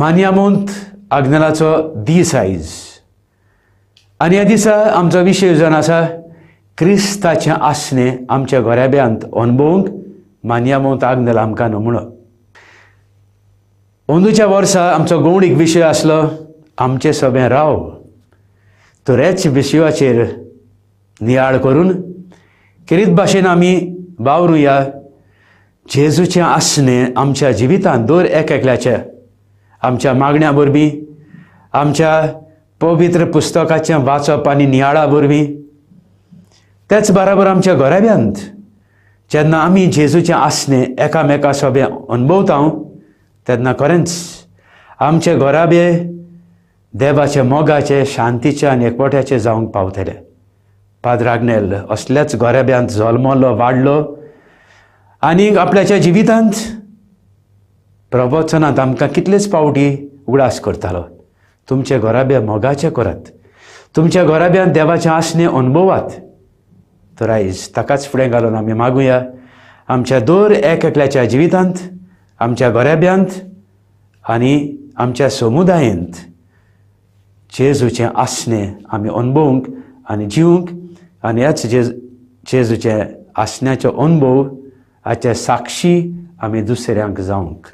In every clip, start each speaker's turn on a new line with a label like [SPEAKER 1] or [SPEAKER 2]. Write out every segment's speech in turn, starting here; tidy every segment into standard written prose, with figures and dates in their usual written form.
[SPEAKER 1] मान्यामोंत आग्नेलाचो दीस आयज आनी ह्या दिसा आमचो विशय जावन आसा क्रिस्ताचें आसणें आमच्या घराब्यांत अणभवूंक मान्यामोंत आग्नेल आमकां नमुणो. अंदूच्या वर्सा आमचो गौणीक विशय आसलो आमचें सगळें राव. तर हेच विशयाचेर नियाळ करून खेरीत भाशेन आमी वावरुया. जेजूचें आसणें आमच्या जिवितांत दर एक एकल्याच्या आमच्या मागण्या वरवीं, आमच्या पवित्र पुस्तकाचें वाचप आनी नियाळा वरवीं, तेच बराबर आमच्या घराब्यांत जेन्ना आमी जेजूचें आसणें एकामेका सोबें अणभवता तेन्ना खरेंच आमचे घराबे देवाचे मोगाचे, शांतीचे आनी एकवट्याचे जावंक पावतले. पाद्र आग्नेल असल्याच घराब्यांत जल्मलो, वाडलो आनी आपल्याच्या जिवितांत प्रवचनांत आमकां कितलेच फावटी उगडास करतालो, तुमचे घराबे मोगाचे करात, तुमच्या घराब्यांत देवाचें आसणें अणभवात. तर आयज ताकाच फुडें घालून आमी मागुया आमच्या दर एक एकल्याच्या जिवितांत, आमच्या घराब्यांत आनी आमच्या समुदायेंत जेजूचें आसणें आमी अणभवूंक आनी जिवूंक आनी ह्याच जेजूचे आसण्याचो अणभव हाचे साक्षी आमी दुसऱ्यांक जावंक.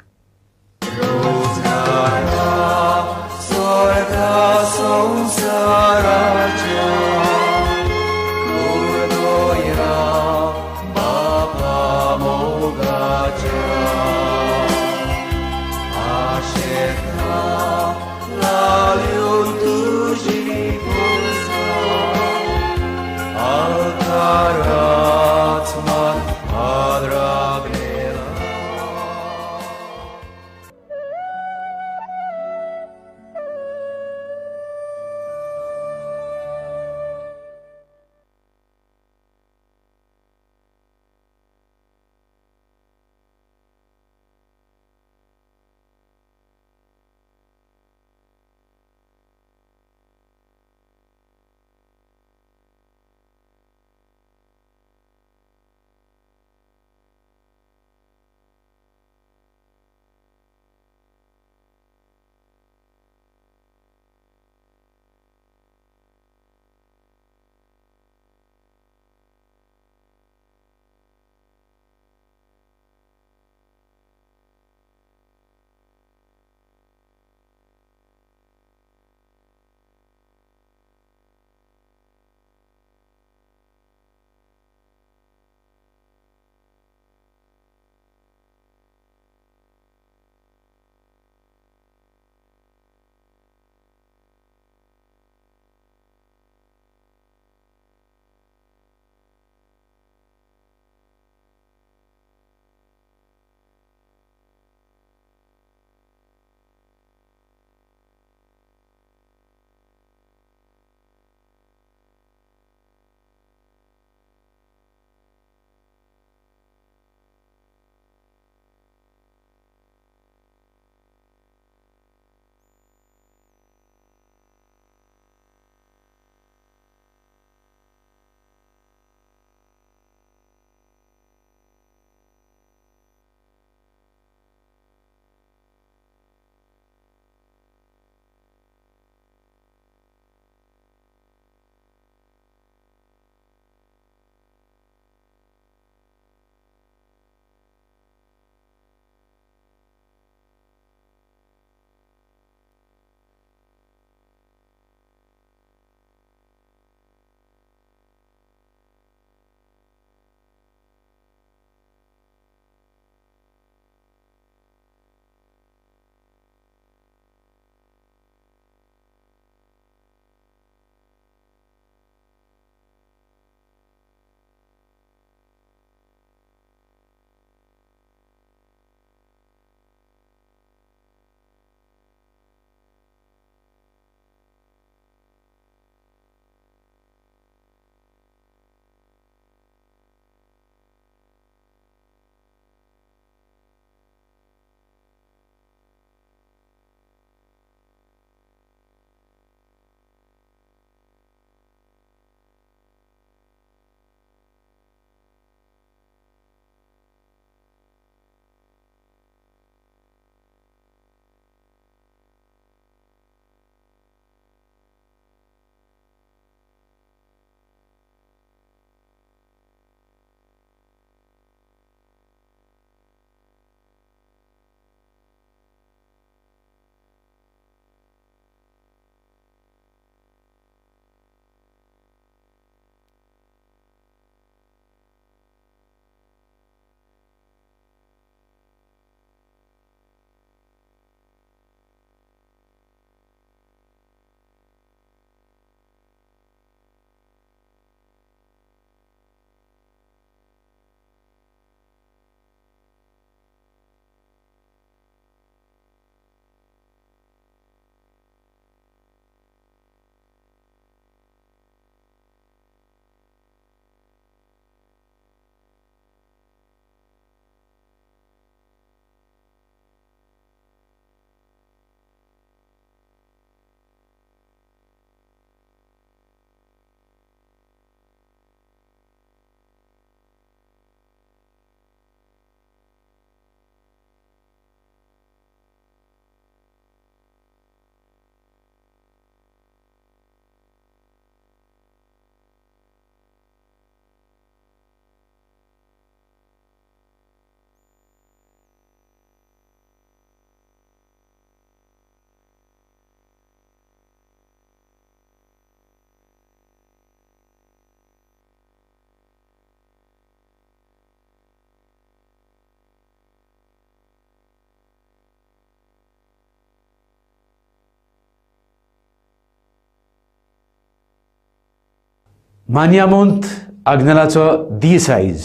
[SPEAKER 1] मान्यामोंत आग्नेलाचो दीस आयज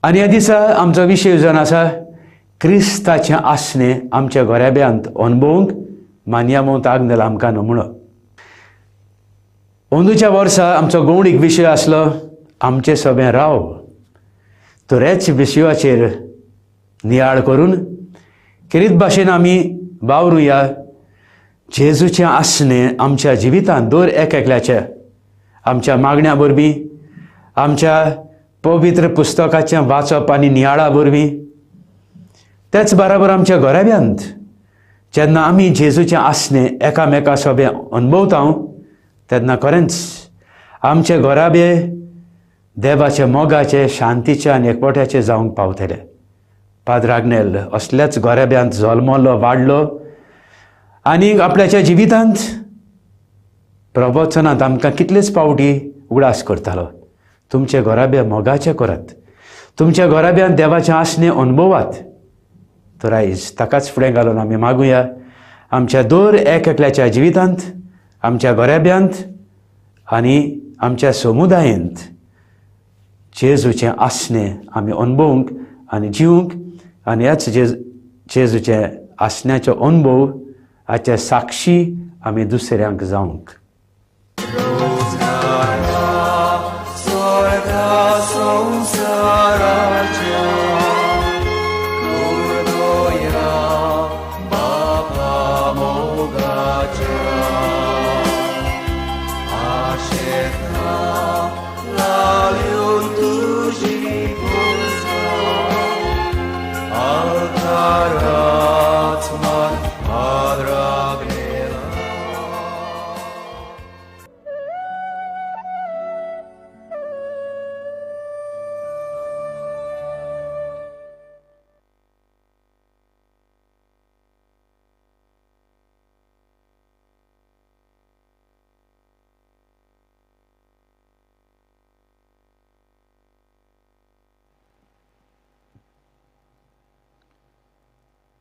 [SPEAKER 1] आनी ह्या दिसा आमचो विशय जावन आसा क्रिस्ताचें आसणें आमच्या घराब्यांत अणभवूंक मान्यामोंत आग्नेल आमकां नमुणो. अंदूच्या वर्सा आमचो गौणीक विशय आसलो आमचें सगळें राव. तर ह्याच विशयाचेर नियाळ करून खेरीत भाशेन आमी वावरुया. जेजूचें आसणें आमच्या जिवितांत दर एक एकल्याच्या आमच्या मागण्या वरवीं, आमच्या पवित्र पुस्तकाचें वाचप आनी नियाळा वरवीं, तेच बराबर आमच्या घराब्यांत जेन्ना आमी जेजूचें आसणें एकामेका सोबें अणभवता तेन्ना खरेंच आमचे घराबे देवाचे मोगाचे, शांतीचे आनी एकवट्याचे जावंक पावतले. पाद्र आग्नेल असल्याच घराब्यांत जल्मलो, वाडलो आनी आपल्याच्या जिवितांत प्रवचनांत आमकां कितलेच पावटी उगडास करतालो, तुमचे घराबे मोगाचे करात, तुमच्या घराब्यांत देवाचें आसणें अणभवात. तर आयज ताकाच फुडें घालून आमी मागुया आमच्या दर एक एकल्याच्या जिवितांत, आमच्या घराब्यांत आनी आमच्या समुदायेंत जेजूचें आसणें आमी अणभवूंक आनी जिवूंक आनी ह्याच जेजूचें आसण्याचो अणभव हाचे साक्षी आमी दुसऱ्यांक जावंक.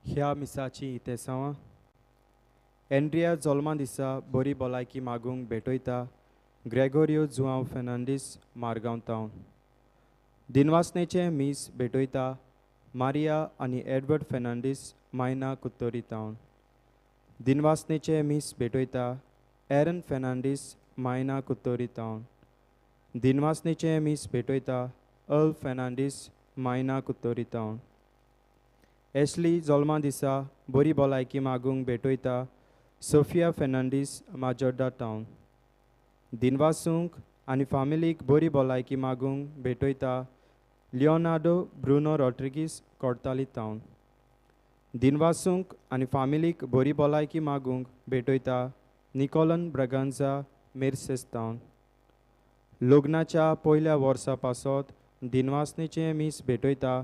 [SPEAKER 2] ह्या मिसाची इतेसांवां एंड्रिया जोल्मा दिसा बरी भलायकी मागूंक भेटयता ग्रेगोरियो जुआंव फेर्नांडीस, मारगांव टावन. दिनवासनेचें मीस भेटयता मारिया आनी एडवर्ड फेर्नांडीस, मायना कुत्तोरी टावन. दिनवासनेचें मीस भेटयता एरन फेर्नांडीस, मायना कुत्तोरी टावन. दिनवासनेचें मीस भेटयता अर्ल फेर्नांडीस, मायना कुत्तोरी टावन. एशली जोल्मा दिसा बरी भलायकी मागूंक भेटयता सोफिया फेर्नांडीस, माजोर्डा टावन. दिनवासूंक आनी फामिलीक बरी भलायकी मागूंक भेटयता लियोनार्डो ब्रुनो रॉड्रिगीस, कोडताली टावन. दिनवासूंक आनी फामिलीक बरी भलायकी मागूंक भेटयता निकोलन ब्रगांजा, मिर्सेस टावन. लग्नाच्या पयल्या वर्सा पासत दिनवासनेचें मीस भेटयता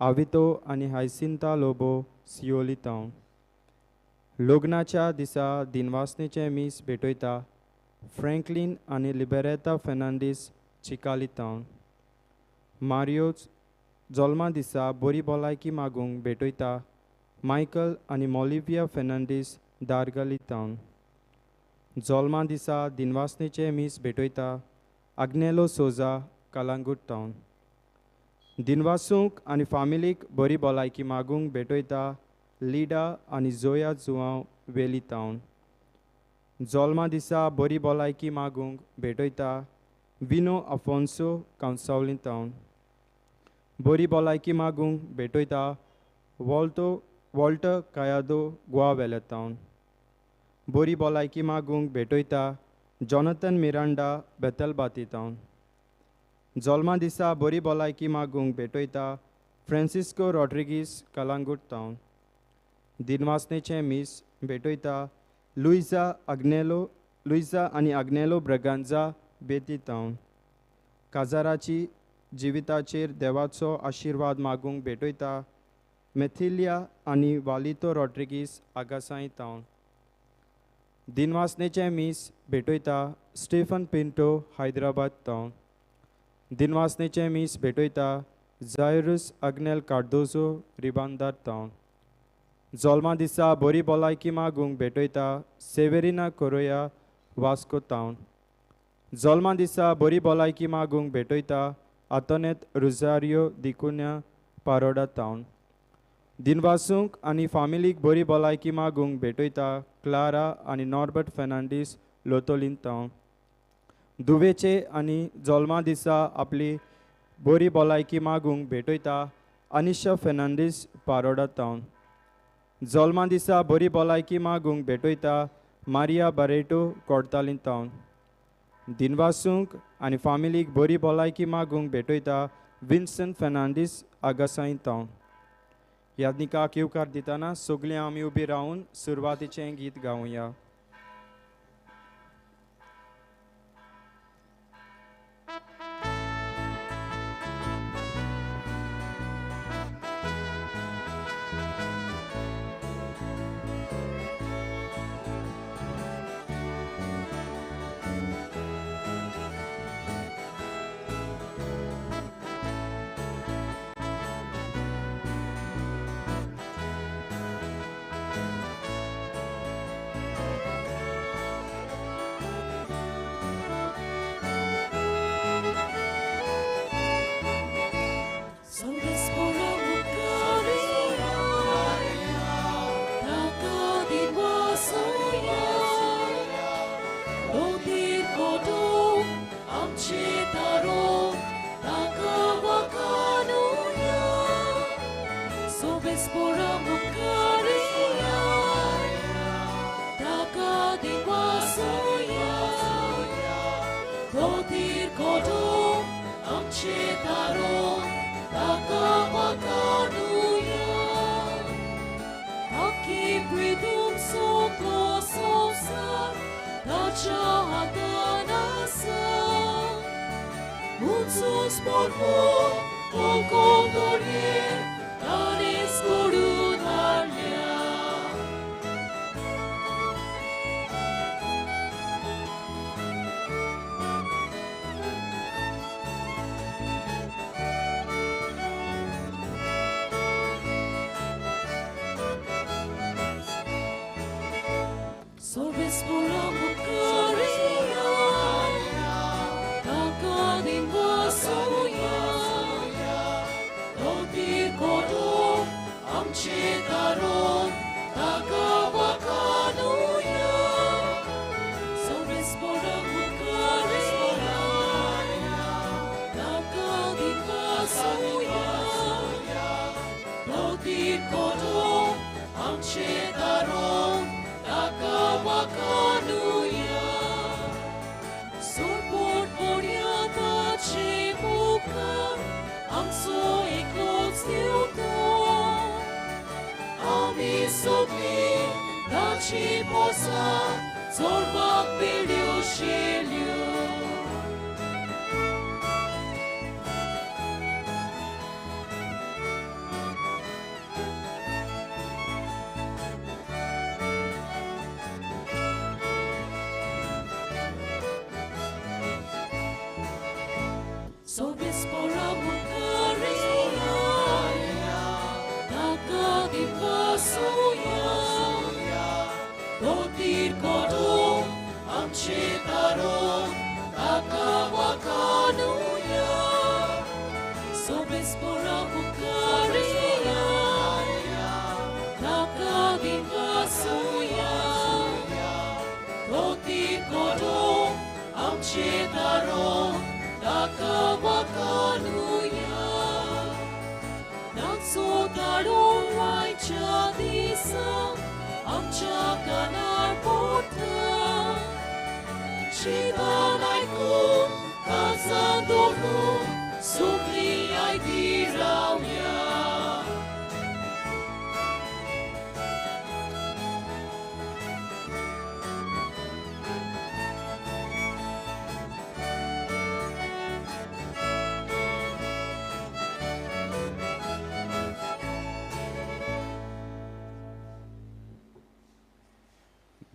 [SPEAKER 2] आवितो आनी हायसिंता लोबो, सियोली टावन. लग्नाच्या दिसा दिनवासनेचें मीस भेटयता फ्रँकलीन आनी लिबरेता फेर्नांडीस, चिकाली टावन. मारियोच जोल्मा दिसा बरी भलायकी मागूंक भेटयता मायकल आनी मॉलिविया फेर्नांडीस, दारगली टावन. जोल्मा दिसा दिनवासनेचें मीस भेटयता आग्नेलो सोजा, कलांगूट टावन. दिनवासूंक आनी फामिलीक बरी भलायकी मागूंक भेटयता लिडा आनी जोया जुआंव, वेली टावन. जोल्मा दिसा बरी भलायकी मागूंक भेटयता विनो आफोन्सो, कांसावली टावन. बरी भलायकी मागूंक भेटयता वॉल्टर कायादो, गोवा वेले टावन. बरी भलायकी मागूंक भेटयता जॉनथन मिरांडा, बेतलबाती टावन. जोल्मा दिसा बरी भलायकी मागूंक भेटयता फ्रांसिस्को रॉड्रिगीस, कलांगूट टावन. दिनवासनेचें मीस भेटयता लुइजा आनी आग्नेलो ब्रगांजा, बेती टावन. काजाराची जिविताचेर देवाचो आशिर्वाद मागूंक भेटयता मेथिलिया आनी वालितो रॉड्रिगीस, आगासाई टावन. दिनवासनेचें मीस भेटयता स्टीफन पिंटो, हैदराबाद टावन. दिनवासनेचें मीस भेटयता जायरूस आग्नेल कार्दोजो, रिबांदार टावन. जोल्मा दिसा बरी भलायकी मागूंक भेटयता सेवेरिना कोरोया, वास्को टावन. जल्मा दिसा बरी भलायकी मागूंक भेटयता आतोनेत रुजारियो दिकुन्या पारोडा तावन। दिनवासूंक आनी फामिलीक बरी भलायकी मागूंक भेटयता क्लारा आनी नॉर्बर्ट फेर्नांडीस लोतोलीन तावन। दुवेचे आनी जल्मा दिसा आपली बरी भलायकी मागूंक भेटयता अनिशा फेर्नांडीस पारोडा तावन। जल्मा दिसा बरी भलायकी मागूंक भेटयता मारिया बारेटो कोडतालीन तावन। दिनवासूंक आनी फामिलीक बरी भलायकी मागूंक भेटयता विन्सन फेर्नांडीस आगासाई तावन। यादनिकाक येवकार दितना सगळीं आमी उबी रावन सुरवातीचें गीत गावया।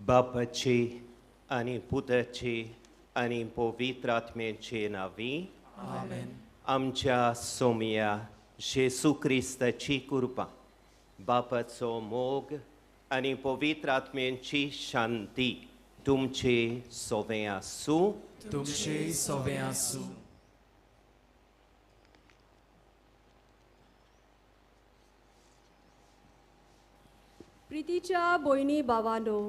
[SPEAKER 3] बापाची आनी पुताची आनी पवित्र आत्म्याचे नांवी आमेन. आमच्या सोमया जेजू क्रिस्ताची कृपा, बापाचो मोग आनी पवित्र आत्म्याची शांती तुमचे सोवें आसूं.
[SPEAKER 4] तुमचे सोवें आसूं.
[SPEAKER 5] प्रितीच्या भयणी भावानो,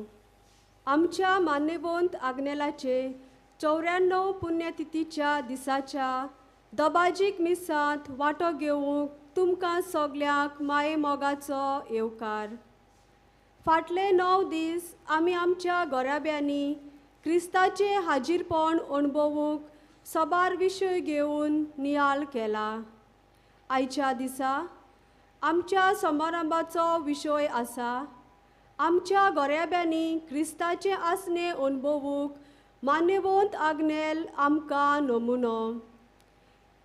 [SPEAKER 5] आमच्या मान्यवंत आग्नेलाचे 94 पुण्यतिथीच्या दिसाच्या दबाजीक मिसांत वांटो घेवंक तुमकां सगल्यांक माये मोगाचो येवकार. फाटले 9 दीस आमी आमच्या घराब्यांनी क्रिस्ताचें हाजीरपण अणभवूंक सबार विशय घेवन नियाळ केला. आयच्या दिसा आमच्या समारंभाचो विशय आसा आमच्या घराब्यांनी क्रिस्ताचें आसणें अणभवूंक मान्यवंत आग्नेल आमकां नमुनो.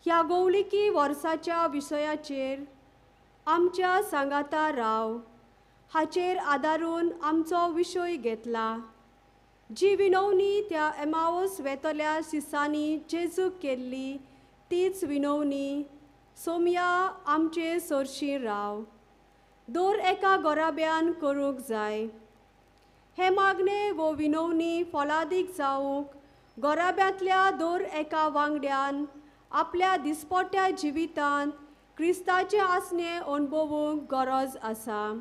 [SPEAKER 5] ह्या गोवलिकी वर्साच्या विशयाचेर आमच्या सांगाता राव हाचेर आदारून आमचो विशय घेतला. जी विनवणी त्या एमावस वेतल्या शिसांनी जेजूक केल्ली तीच विनवणी सोमया आमचे सरशी राव दर एका घराब्यान करूंक जाय. हे मागणे वो विनवणी फलादीक जावंक घराब्यांतल्या दर एका वांगड्यान आपल्या दिसपट्ट्या जिवितांत क्रिस्ताचें आसणें अणभवूंक गरज आसा.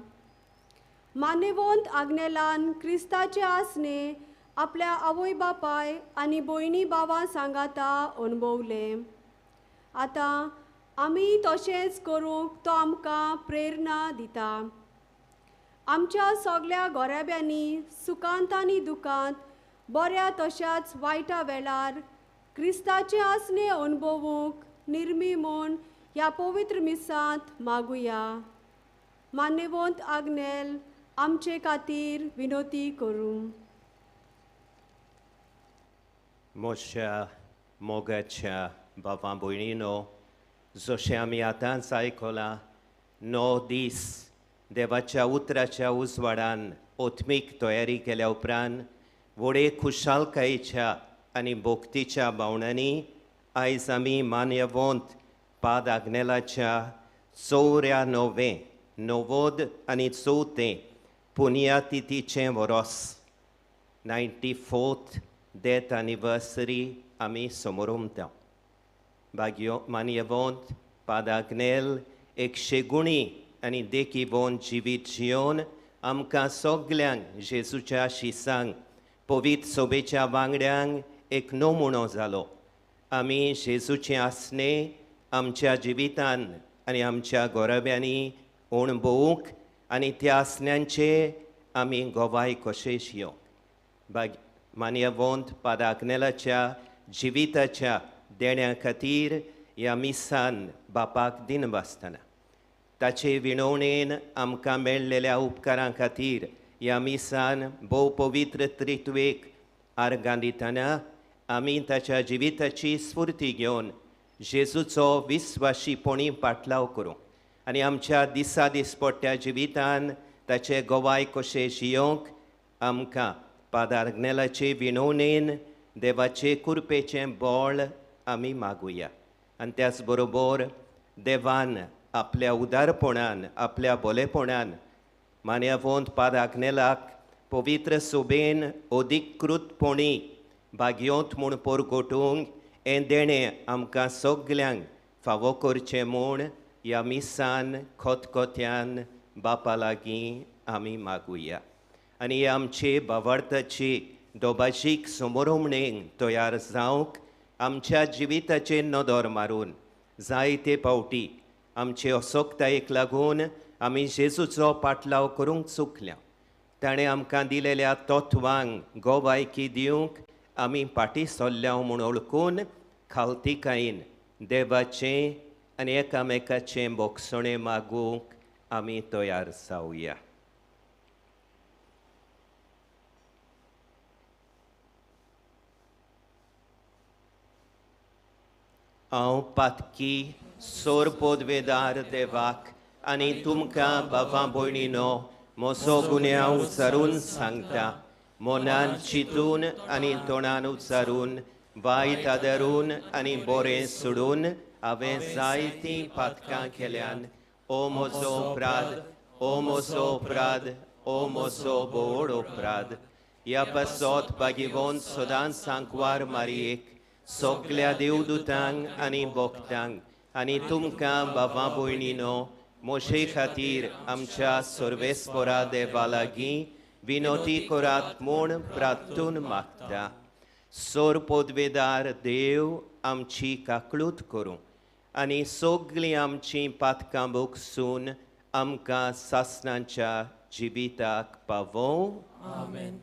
[SPEAKER 5] मान्यवंत आग्नेलान क्रिस्ताचें आसणें आपल्या आवय बापाय आनी भयणी भावां सांगाता अणभवलें. आतां आमी तशेंच करूंक तो आमकां प्रेरणा दिता. आमच्या सगल्या घराब्यांनी सुखांत आनी दुखांत बऱ्या तशाच वायटा वेळार क्रिस्ताचें आसणें अणभवूंक निर्मी म्हूण ह्या पवित्र मिसांत मागुया. मान्यवंत आग्नेल आमचे खातीर विनोती करूं.
[SPEAKER 3] म्हज्या मोगाच्या बाबा भयणीनो, जशें आमी आतांच आयकलां 9 दीस देवाच्या उतराच्या उजवाडान आत्मीक तयारी केल्या उपरांत व्हडे खुशालकायेच्या आनी भक्तीच्या भावनांनी आयज आमी मान्यवंत पाद आग्नेलाच्या 94 90 आनी 4 पुण्यतिथीचें वरोस 94th death anniversary आमी समोरमता. भाग्यो मान्यवंत पाद आग्नेल एक शेगुणी आनी देखीवंत जिवीत जियोवन आमकां सगल्यांक जेजूच्या शिसांक पवित्र सोबेच्या वांगड्यांक एक नमुनो जालो. आमी जेजूचें आसणें आमच्या जिवितान आनी आमच्या घराब्यांनी अणभवूंक आनी त्या आसण्यांचे आमी गवाय कशें शियोंक. मान्यवंत पाद आग्नेलाच्या जिविताच्या देण्या खातीर ह्या मिसान बापाक दिनवासतना ताचे विणवणेन आमकां मेळ्ळेल्या उपकारां खातीर ह्या मिसान भोव पवित्र त्रित्वेक आर्गां दितना आमी ताच्या जिविताची स्फूर्ती घेवन जेजूचो विस्वाशीपणी पाटलाव करूंक आनी आमच्या दिसा दिसपट्ट्या जिवितान ताचे गवाय कशें जियोवंक आमकां पाद आग्नेलाचे विणवणेन देवाचे कृपेचें बळ आमी मागुया. आनी त्याच बरोबर देवान आपल्या उदारपणान आपल्या बोलेपणान मान्यवंत पाद आग्नेलाक पवित्र सोबेन अधिकृतपणी भाग्योंत म्हूण परगटूंक हें देणें आमकां सगल्यांक फावो करचें म्हूण ह्या मिसान खतखत्यान बापा लागीं आमी मागुया. आनी आमचे भावार्थाची दोबाजीक समोरमणेक तयार जावंक आमच्या जिविताचेर नदर मारून जायते पावटी आमचे असक्तायेक लागून आमी जेजूचो पाटलाव करूंक चुकल्या. ताणें आमकां दिलेल्या तत्वांक गोवायकी दिवंक आमी फाटीं सरल्या म्हूण वळखून खालतिकायेन देवाचें आनी एकामेकाचें बोगसणें मागूंक आमी तयार जावया. हांव पातकी सोर पोदवेदार देवाक आनी तुमकां बाबा भयणीनो म्हजो गुन्यांव उच्चारून सांगता. मनान चिंतून आनी तोंडान उच्चारून वायट आदारून आनी बरें सोडून हांवें जायतीं पातकां केल्यान. ओ म्हजो अपराध, ओ म्हजो अपराध, ओ म्हजो व्हड अपराध. ह्या पासत भागीवंत सदांच सांकवार मारयेक सगल्या देवदूतांक आनी भक्तांक आनी तुमकां बाबा भयणीनो मोशे खातीर आमच्या सर्वेस्परा देवा लागीं विनोती करात म्हूण प्रार्थून मागता. सोर पदवेदार देव आमची काकळूत करूं आनी सगळीं आमचीं पातकां भोगसून आमकां सासणाच्या जिविताक पावोवं.
[SPEAKER 4] आमेन.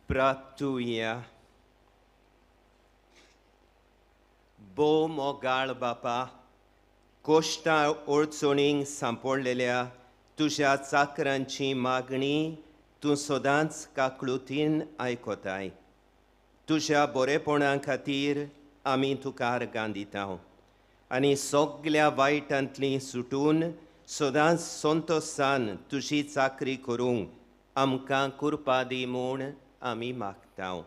[SPEAKER 3] प्रार्थुया. भोव मोगाळ बापा, कोश्टां अडचणींक सांपडलेल्या तुज्या चाकरांची मागणी तूं सदांच काकळुतीन आयकताय. तुज्या बरेपणा खातीर आमी तुका अर्गां दिता आनी सगल्या वायटांतलीं सुटून सदांच संतोसान तुजी चाकरी करूंक आमकां कृपा दी म्हूण आमी मागता.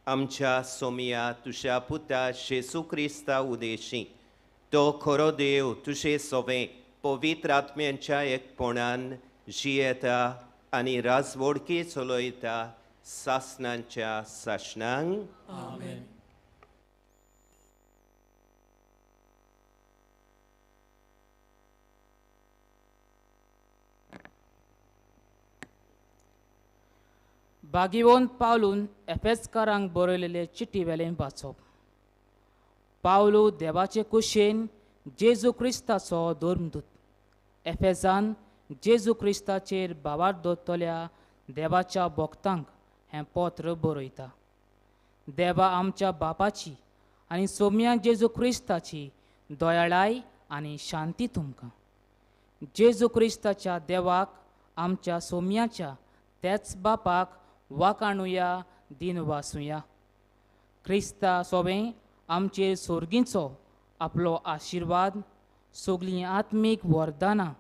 [SPEAKER 3] आमच्या सोमया तुज्या पुता जेजू क्रिस्ता उदेशी तो खरो देव तुजे सोवे पवित्र आत्म्यांच्या एकपणान जियेता आनी राजवडकी चलयता सासणांच्या सासणांक.
[SPEAKER 4] आमेन.
[SPEAKER 6] बागिवोन पावलून एफेसकारांक बरयलेले चिटी वेलें वाचप. पावलू देवाचे कुशेन जेजू क्रिस्ताचो धर्मदूत एफेसान जेजू क्रिस्ताचेर भावार्थ दवरतल्या देवाच्या भक्तांक हें पत्र बरयता. देवा आमच्या बापाची आनी सोम्या जेजू क्रिस्ताची दयाळाय आनी शांती तुमकां. जेजू क्रिस्ताच्या देवाक आमच्या सोम्याच्या त्याच बापाक वाकाणुया दिन वासुया. क्रिस्ता सोबें आमचेर सोर्गींचो आपलो आशिर्वाद सगलीं आत्मीक वरदानां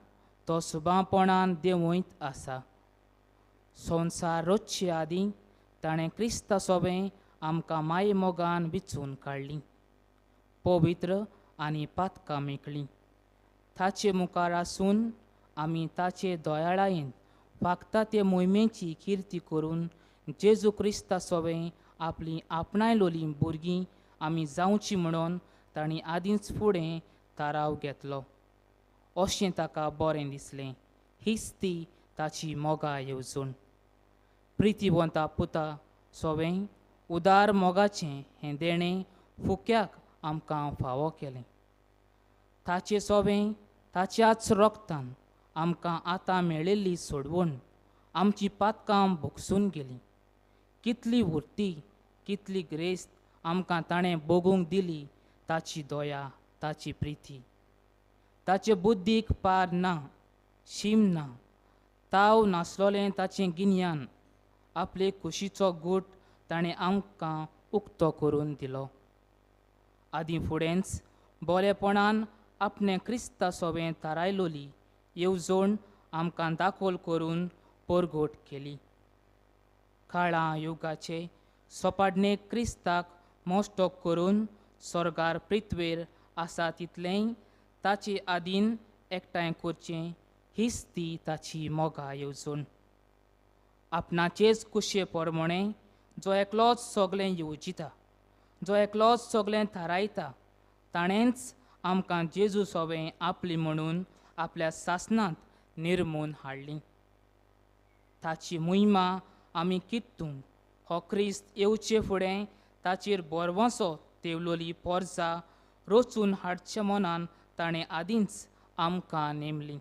[SPEAKER 6] तो सुबापणान देंवयत आसा. संवसार रचचे आदीं ताणें क्रिस्ता सोबें आमकां माये मोगान विचून काडली, पवित्र आनी पातकां मेकळीं. ताचे मुखार आसून आमी ताचे दयाळायेन फागता ते मोहिमेची किर्ती करून जेजू क्रिस्ता सोबें आपली आपणायलोलीं भुरगीं आमी जावची म्हणून तांणी आदींच फुडें थाराव घेतलो. अशें ताका बरें दिसलें. हीच ती ताची मोगा येवजण. प्रितीवंता पुता सोवें उदार मोगाचें हें देणें फुक्याक आमकां फावो केलें. ताचे सोवें ताच्याच रोगतान आमकां आतां मेळिल्ली सोडवण आमची पातकां भोगसून गेली. कितली उरती कितली ग्रेस्त आमकां ताणें भोगूंक दिली ताची दया, ताची प्रिती. ताचे बुद्दीक पार ना, शीम ना, ताव नासलोलें ताचें गिन्यान. आपले कुशीचो गूट ताणें आमकां उक्तो करून दिलो. आदीं फुडेंच बोरेपणान आपणें क्रिस्ता सोबें थारायलोली येवजण आमकां दाखोल करून परगट केली. काळां युगाचे सोपाडणे क्रिस्ताक मोस्टोक करून स्वर्गार पृथ्वेर आसा तितलेंय ताचे आदीन एकठांय करचें हीच ती ताची मोगा येवजण. आपणाचेच कुशे प्रमाणें जो एकलोच सगळें येवजिता, जो एकलोच सगळें थारायता, ताणेंच आमकां जेजू सोबें आपली म्हणून आपल्या सासनांत निर्मून हाडली. ताची मोहिमा आमी कित्तूंक हो क्रिस्त येवचे फुडें ताचेर बरवसो तेवलोली पोरजा रचून हाडच्या मनान ताणें आदींच आमकां नेमली.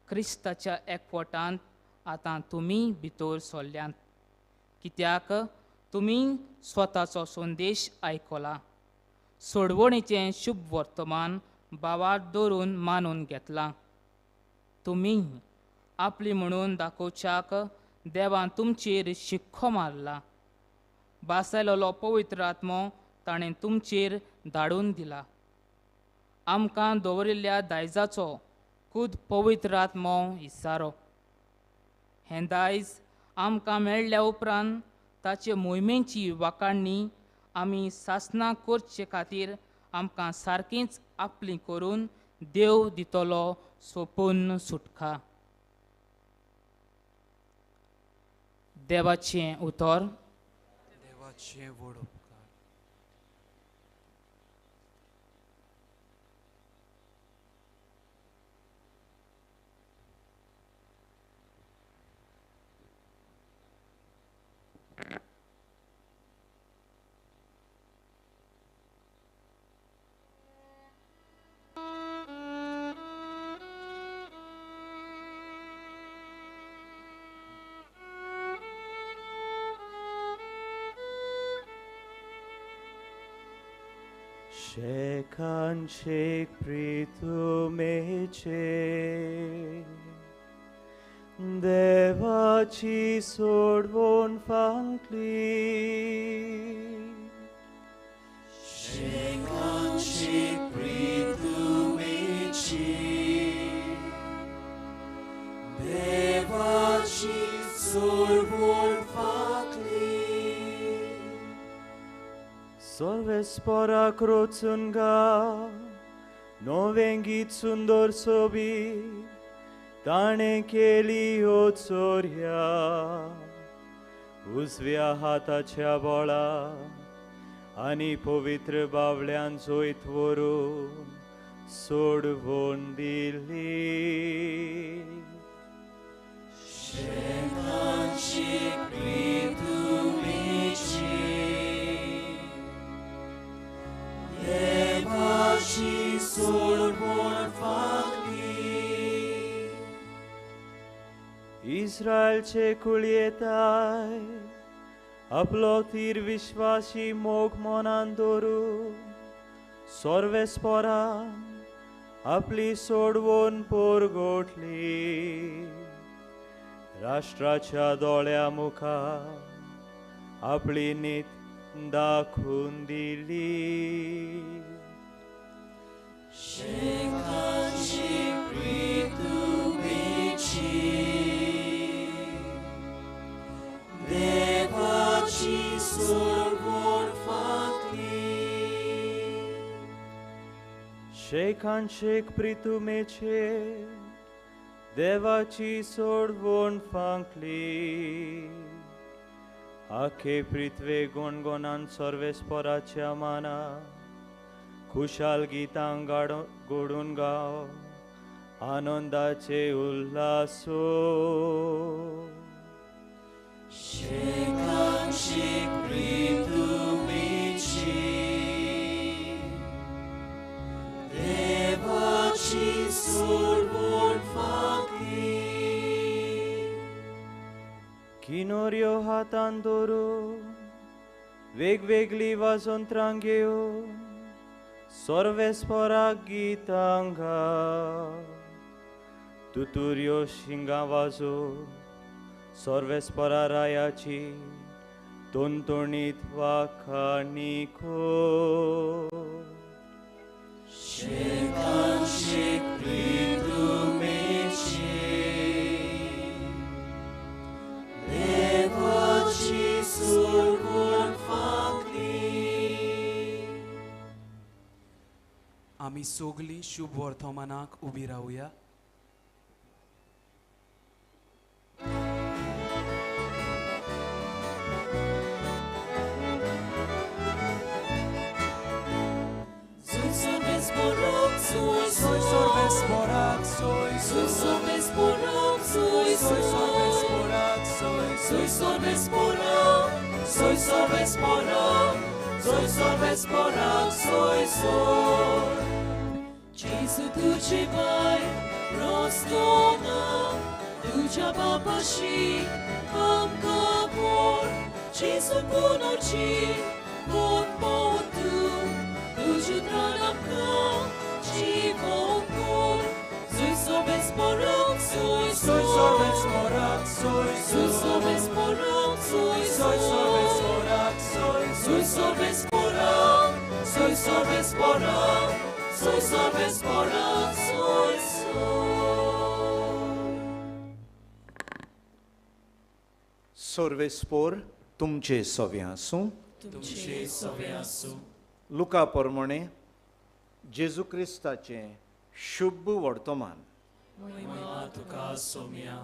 [SPEAKER 6] क्रिस्ताच्या एकवटांत आतां तुमी भितर सरल्यांत, कित्याक तुमी स्वताचो संदेश आयकला, सोडवणेचें शुभ वर्तमान भावार दवरून मानून घेतलां. तुमी आपली म्हणून दाखोवच्याक देवान तुमचेर शिक्को मारला. बासायलोलो पवित्र आत्मो ताणें तुमचेर धाडून दिला. आमकां दवरिल्ल्या दायजाचो खूद पवित्र आत्मो इसारो. हें दायज आमकां मेळ्ळ्या उपरांत ताचे मोहिमेची वाखाणणी आमी सासनां करचे खातीर आमकां सारकीच आपली करून देव दितलो सोपून सुटका. देवाचें उतर.
[SPEAKER 4] देवाचें व्हड उपकार.
[SPEAKER 3] शेकान शेक प्रितुमेचे देवाची सोडवण फांकली.
[SPEAKER 4] शेकान शेक प्रितुमेची देवाची सोडवण फांकली.
[SPEAKER 3] सर्वेस्पराक रोचून गा नवें गीत सुंदर सोबी ताणें केली हो चोरया. उजव्या हाताच्या बळा आनी पवित्र बावल्यान जैत व्हरून सोडवण दिली.
[SPEAKER 4] शेकांची प्रितुमेची देवाची सोडवण फांकली.
[SPEAKER 3] इस्रायलचे कुळयेताय आपलो थीर विश्वासी मोग मनान दवरून सर्वेस्परान आपली सोडवण परगटली. राष्ट्राच्या दोळ्या मुखार आपली नीत दाखोवन दिली.
[SPEAKER 4] शेकांशी प्रितुमेची देवाची सोडवण फांकली.
[SPEAKER 3] शेखान शेख प्रितुमेचे देवाची सोडवण फांकली. आखे पृथ्वे गुणगुणान सर्वेस्पराच्या माना खुशाल गितां घडून गाव आनंदाचे उल्हासो.
[SPEAKER 4] शेकांशी प्रितुमेची देवाची सोडवण फांकली.
[SPEAKER 3] किनोऱ्यो हातान धरून वेगवेगळी वाजंत्रां घेवन सर्वेस्पराक गितां गाव. तुतुऱ्यो शिंगां वाजोवन सर्वेस्परा रायाची तणतणीत वाखाणी कर.
[SPEAKER 4] शेकांशी प्रितुमेची देवाची सोडवण फांकली.
[SPEAKER 7] आमी सगळीं शुभ वर्तमानाक उबी रावया.
[SPEAKER 4] Soy sorves soy sorves soy soy sorves soy sorves soy sorves soy soy. Gesù tu ci vai prostona तुझ्या बापाशी आमकां पोर Gesù conosci con tu तुझ्या त्राण आमकां जीवन कोर. Soy sorves porok soy
[SPEAKER 7] Soy sorves porak soy
[SPEAKER 4] soy sorves porok soy
[SPEAKER 7] soy sorves porak soy
[SPEAKER 4] soy sorves porok soy sorves porok soy sorves porok soy soy.
[SPEAKER 8] सर्वेस्पोर तुमचे सवे आसूं.
[SPEAKER 4] तुमचे सवे आसूं.
[SPEAKER 8] लुका प्रमाणे जेजू क्रिस्ताचें शुभ वर्तमान.
[SPEAKER 4] महिमा तुका सोम्या.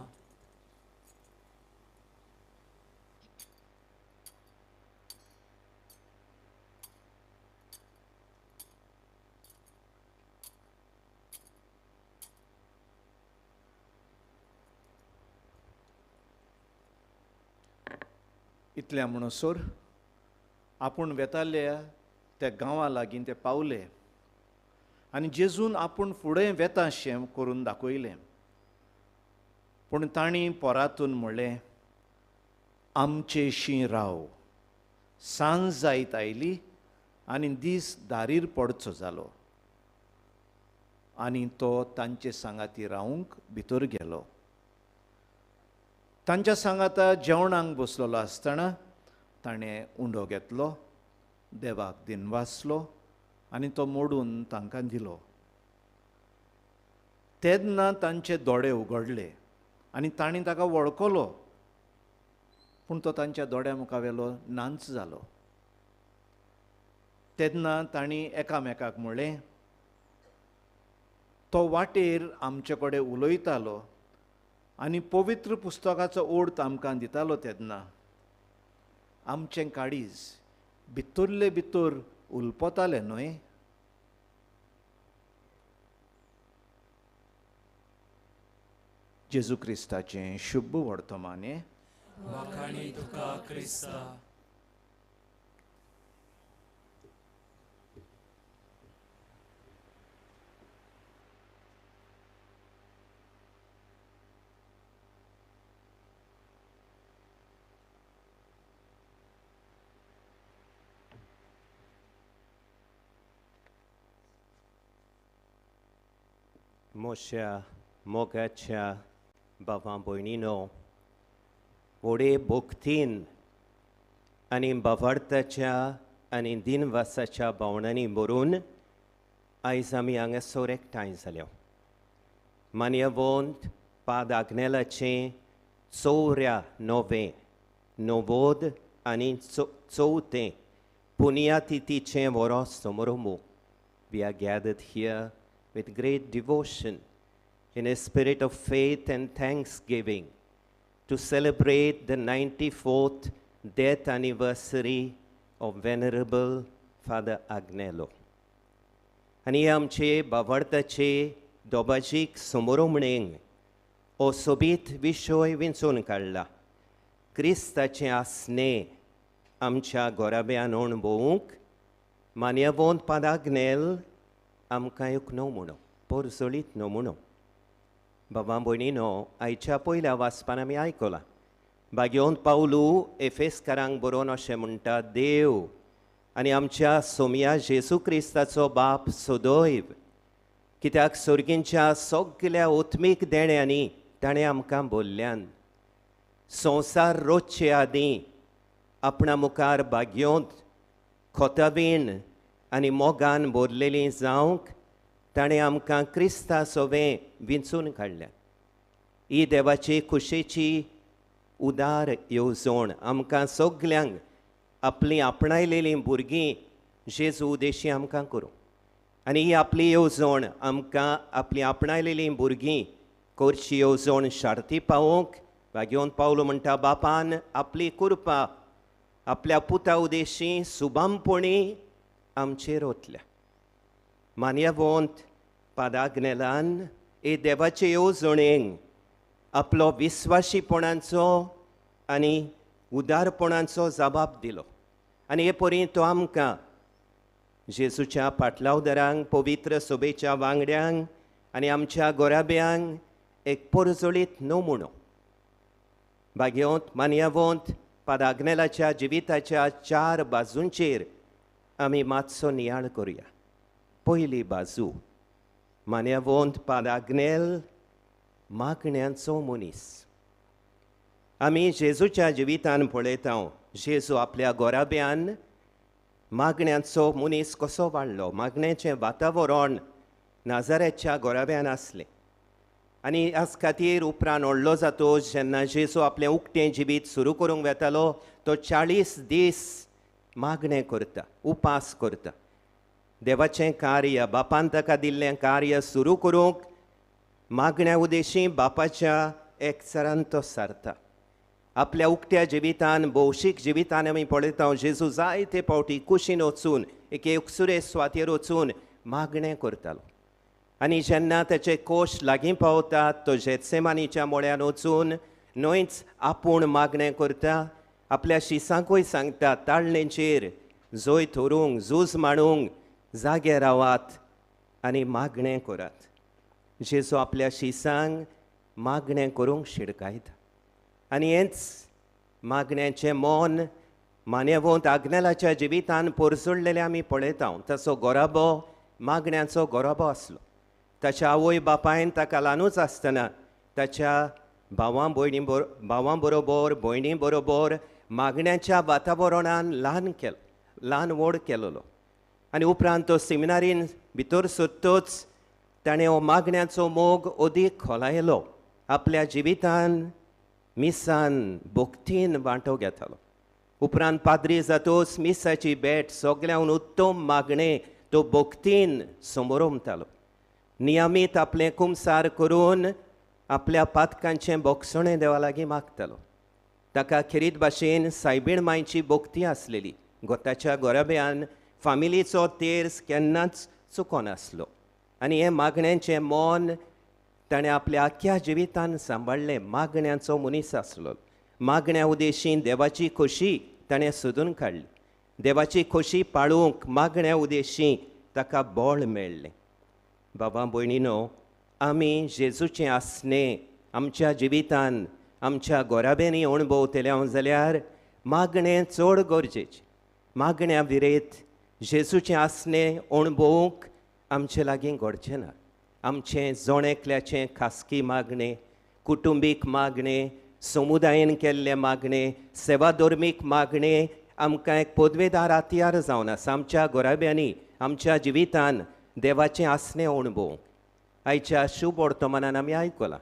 [SPEAKER 8] इतल्या म्हणसर आपूण वेताल्या त्या गांवा लागीं ते पावले आनी जेजून आपूण फुडें वेता शें करून दाखयलें. पूण तांणी पोरातून म्हणलें, आमचेशी राव, सांज जायत आयली आनी दीस दारीर पडचो जालो. आनी तो तांचे सांगाती रावंक भितर गेलो. तांच्या सांगाता जेवणाक बसलेलो आसतना ताणें उंडो घेतलो, देवाक दिनवासलो आनी तो मोडून तांकां दिलो. तेन्ना तांचे दोळे उगडले आनी तांणी ताका वळखलो, पूण तो तांच्या दोळ्या मुखावेलो नाच जालो. तेन्ना तांणी एकामेकाक म्हणलें, तो वाटेर आमचे कडेन उलयतालो आनी पवित्र पुस्तकाचो ओर्थ आमकां दितालो. तेन्ना आमचें काळीज भितरले भितर उलपतालें न्हय. जेजू क्रिस्ताचें शुभ वर्तमान.
[SPEAKER 4] वाखाणी तुका क्रिस्ता.
[SPEAKER 9] मोश्या मोगाच्या बाबा भयणीनो, व्हडे भक्तीन आनी बावार्थाच्या आनी दिनवासाच्या भावनांनी भरून आयज आमी हांगासर एकठांय जाल्या मान्यवंत पाद आग्नेलाचें 94 90 आनी 4 पुण्यतिथीचें वरोस समारंभ. We are gathered here with great devotion in a spirit of faith and thanksgiving to celebrate the 94th death anniversary of Venerable Father Agnelo. आनी आमचे बावडताचे दोबाजीक समारंभणेक हो सोबीत विशय विंचून काडला. क्रिस्ताचें आसणें आमच्या गोराब्यान अणभवूंक मान्यवंत पाद आग्नेल आमकां एक नमुनो, परजळीत नमुनो. बाबा भयणीनो, आयच्या पयल्या वाचपान आमी आयकलां भाग्यवंत पावलू एफेसकारांक बरोवन अशें म्हणटा, देव आनी आमच्या सोमया जेजू क्रिस्ताचो बाप सदैव कित्याक सर्गींच्या सगल्या आत्मीक देण्यांनी ताणें आमकां बोल्ल्यान संवसार रोजचे आदीं आपणा मुखार भाग्योंत खोतावीण आनी मोगान भरलेलीं जावंक ताणें आमकां क्रिस्ता सोवें विंचून काडल्या. ही देवाची खुशेची उदार येवजण आमकां सगल्यांक आपलीं आपणायलेलीं भुरगीं जेजू उदेशी आमकां करूं आनी ही आपली येवजण आमकां आपलीं आपणायलेलीं भुरगीं करची येवजण शार्ती पावोवंक भाग्यवंत पावलो म्हणटा, बापान आपली कृपा आपल्या पुता उदेशी सुबामपणी आमचेर ओतल्या. मान्यवंत पाद आग्नेलान हे देवाचे येवजणेक आपलो विस्वाशीपणाचो आनी उदारपणाचो जबाब दिलो आनी हे परी तो आमकां जेजूच्या पाटलावदारांक, पवित्र सभेच्या वांगड्यांक आनी आमच्या गोराब्यांक एक परजळीत नमुनो. भाग्यवंत मान्यवंत पाद आग्नेलाच्या जिविताच्या 4 बाजूंचेर आमी मातसो नियाळ करुया. पयली बाजू, मान्यवंत पाद आग्नेल मागण्यांचो मनीस. आमी जेजूच्या जिवितान पळयता जेजू आपल्या गोराब्यान मागण्यांचो मनीस कसो वाडलो. मागण्याचें वातावरण नाजाऱ्याच्या गोराब्यान आसलें आनी आज खातीर उपरांत व्हडलो जातो जेन्ना जेजू आपलें उक्तें जिवीत सुरू करूंक वेतालो तो 40 दीस मागणें करता, उपास करता. देवाचें कार्य, बापान ताका दिल्लें कार्य सुरू करूंक मागण्या उदेशी बापाच्या एकचारान तो सारता. आपल्या उक्त्या जिवितान, भौशीक जिवितान आमी पळयता जेजू जायते फावटी कुशीन वचून एके एकसुरे सुवातेर वचून मागणें करतालो आनी जेन्ना ताचे कोश लागीं पावतात तो जेत्सेमानीच्या मोळ्यान वचून न्हयच आपूण मागणें करता, आपल्या शिसांकूय सांगता ताळणेचेर जैत व्हरूंक, झूज मांडूंक जागे रावात आनी मागणें करात. जेजू आपल्या शिसांक मागणें करूंक शिडकायता आनी हेंच मागण्याचें मन मान्यवंत आग्नेलाच्या जिवितान परजळलेलें आमी पळयता. ताचो गोराबो मागण्याचो गोराबो आसलो. ताच्या आवय बापायन ताका ल्हानूच आसतना ताच्या भावां बरोबर भयणी बरोबर मागण्याच्या वातावरणान ल्हान व्हड केलेलो आनी उपरांत तो सेमिनारीन भितर सोदतोच ताणें हो मागण्याचो मोग अदीक खोलायलो. आपल्या जिवितान मिसान भक्तीन वांटो घेतालो. उपरांत पाद्री जातोच मिसाची भेट सगळ्यान उत्तम मागणें तो भक्तीन समोरमतालो. नियमीत आपलें कुमसार करून आपल्या पातकांचें बोगसणें देवा लागीं मागतालो. ताका खेरीत भाशेन सायबीण मांयची भक्ती आसलेली. गोताच्या गोराब्यान फामिलीचो तेर्स केन्नाच चुकोनासलो आनी हें मागण्यांचें मन ताणें आपल्या आख्ख्या जिवितान सांबाळ्ळें. मागण्यांचो मनीस आसलो. मागण्या उदेशीन देवाची खोशी ताणें सोदून काडली. देवाची खोशी पाळूंक मागण्या उदेशी ताका बळ मेळ्ळें. बाबा भयणीनो, आमी जेजूचें आसणें आमच्या जिवितान आमच्या गोराब्यांनी अणभवतले जाल्यार मागणें चड गरजेचें. मागण्या विरेत जेजूचें आसणें अणभवूंक आमचे लागीं घडचें ना. आमचें जण एकल्याचें खासगी मागणें, कुटुंबीक मागणें, समुदायेन केल्लें मागणें, सेवाधर्मीक मागणें आमकां एक पदवेदार हत्यार जावन आसा. आमच्या गोराब्यांनी आमच्या जिवितान देवाचें आसणें अणभव आयच्या शुभ वर्तमानान आमी आयकलां.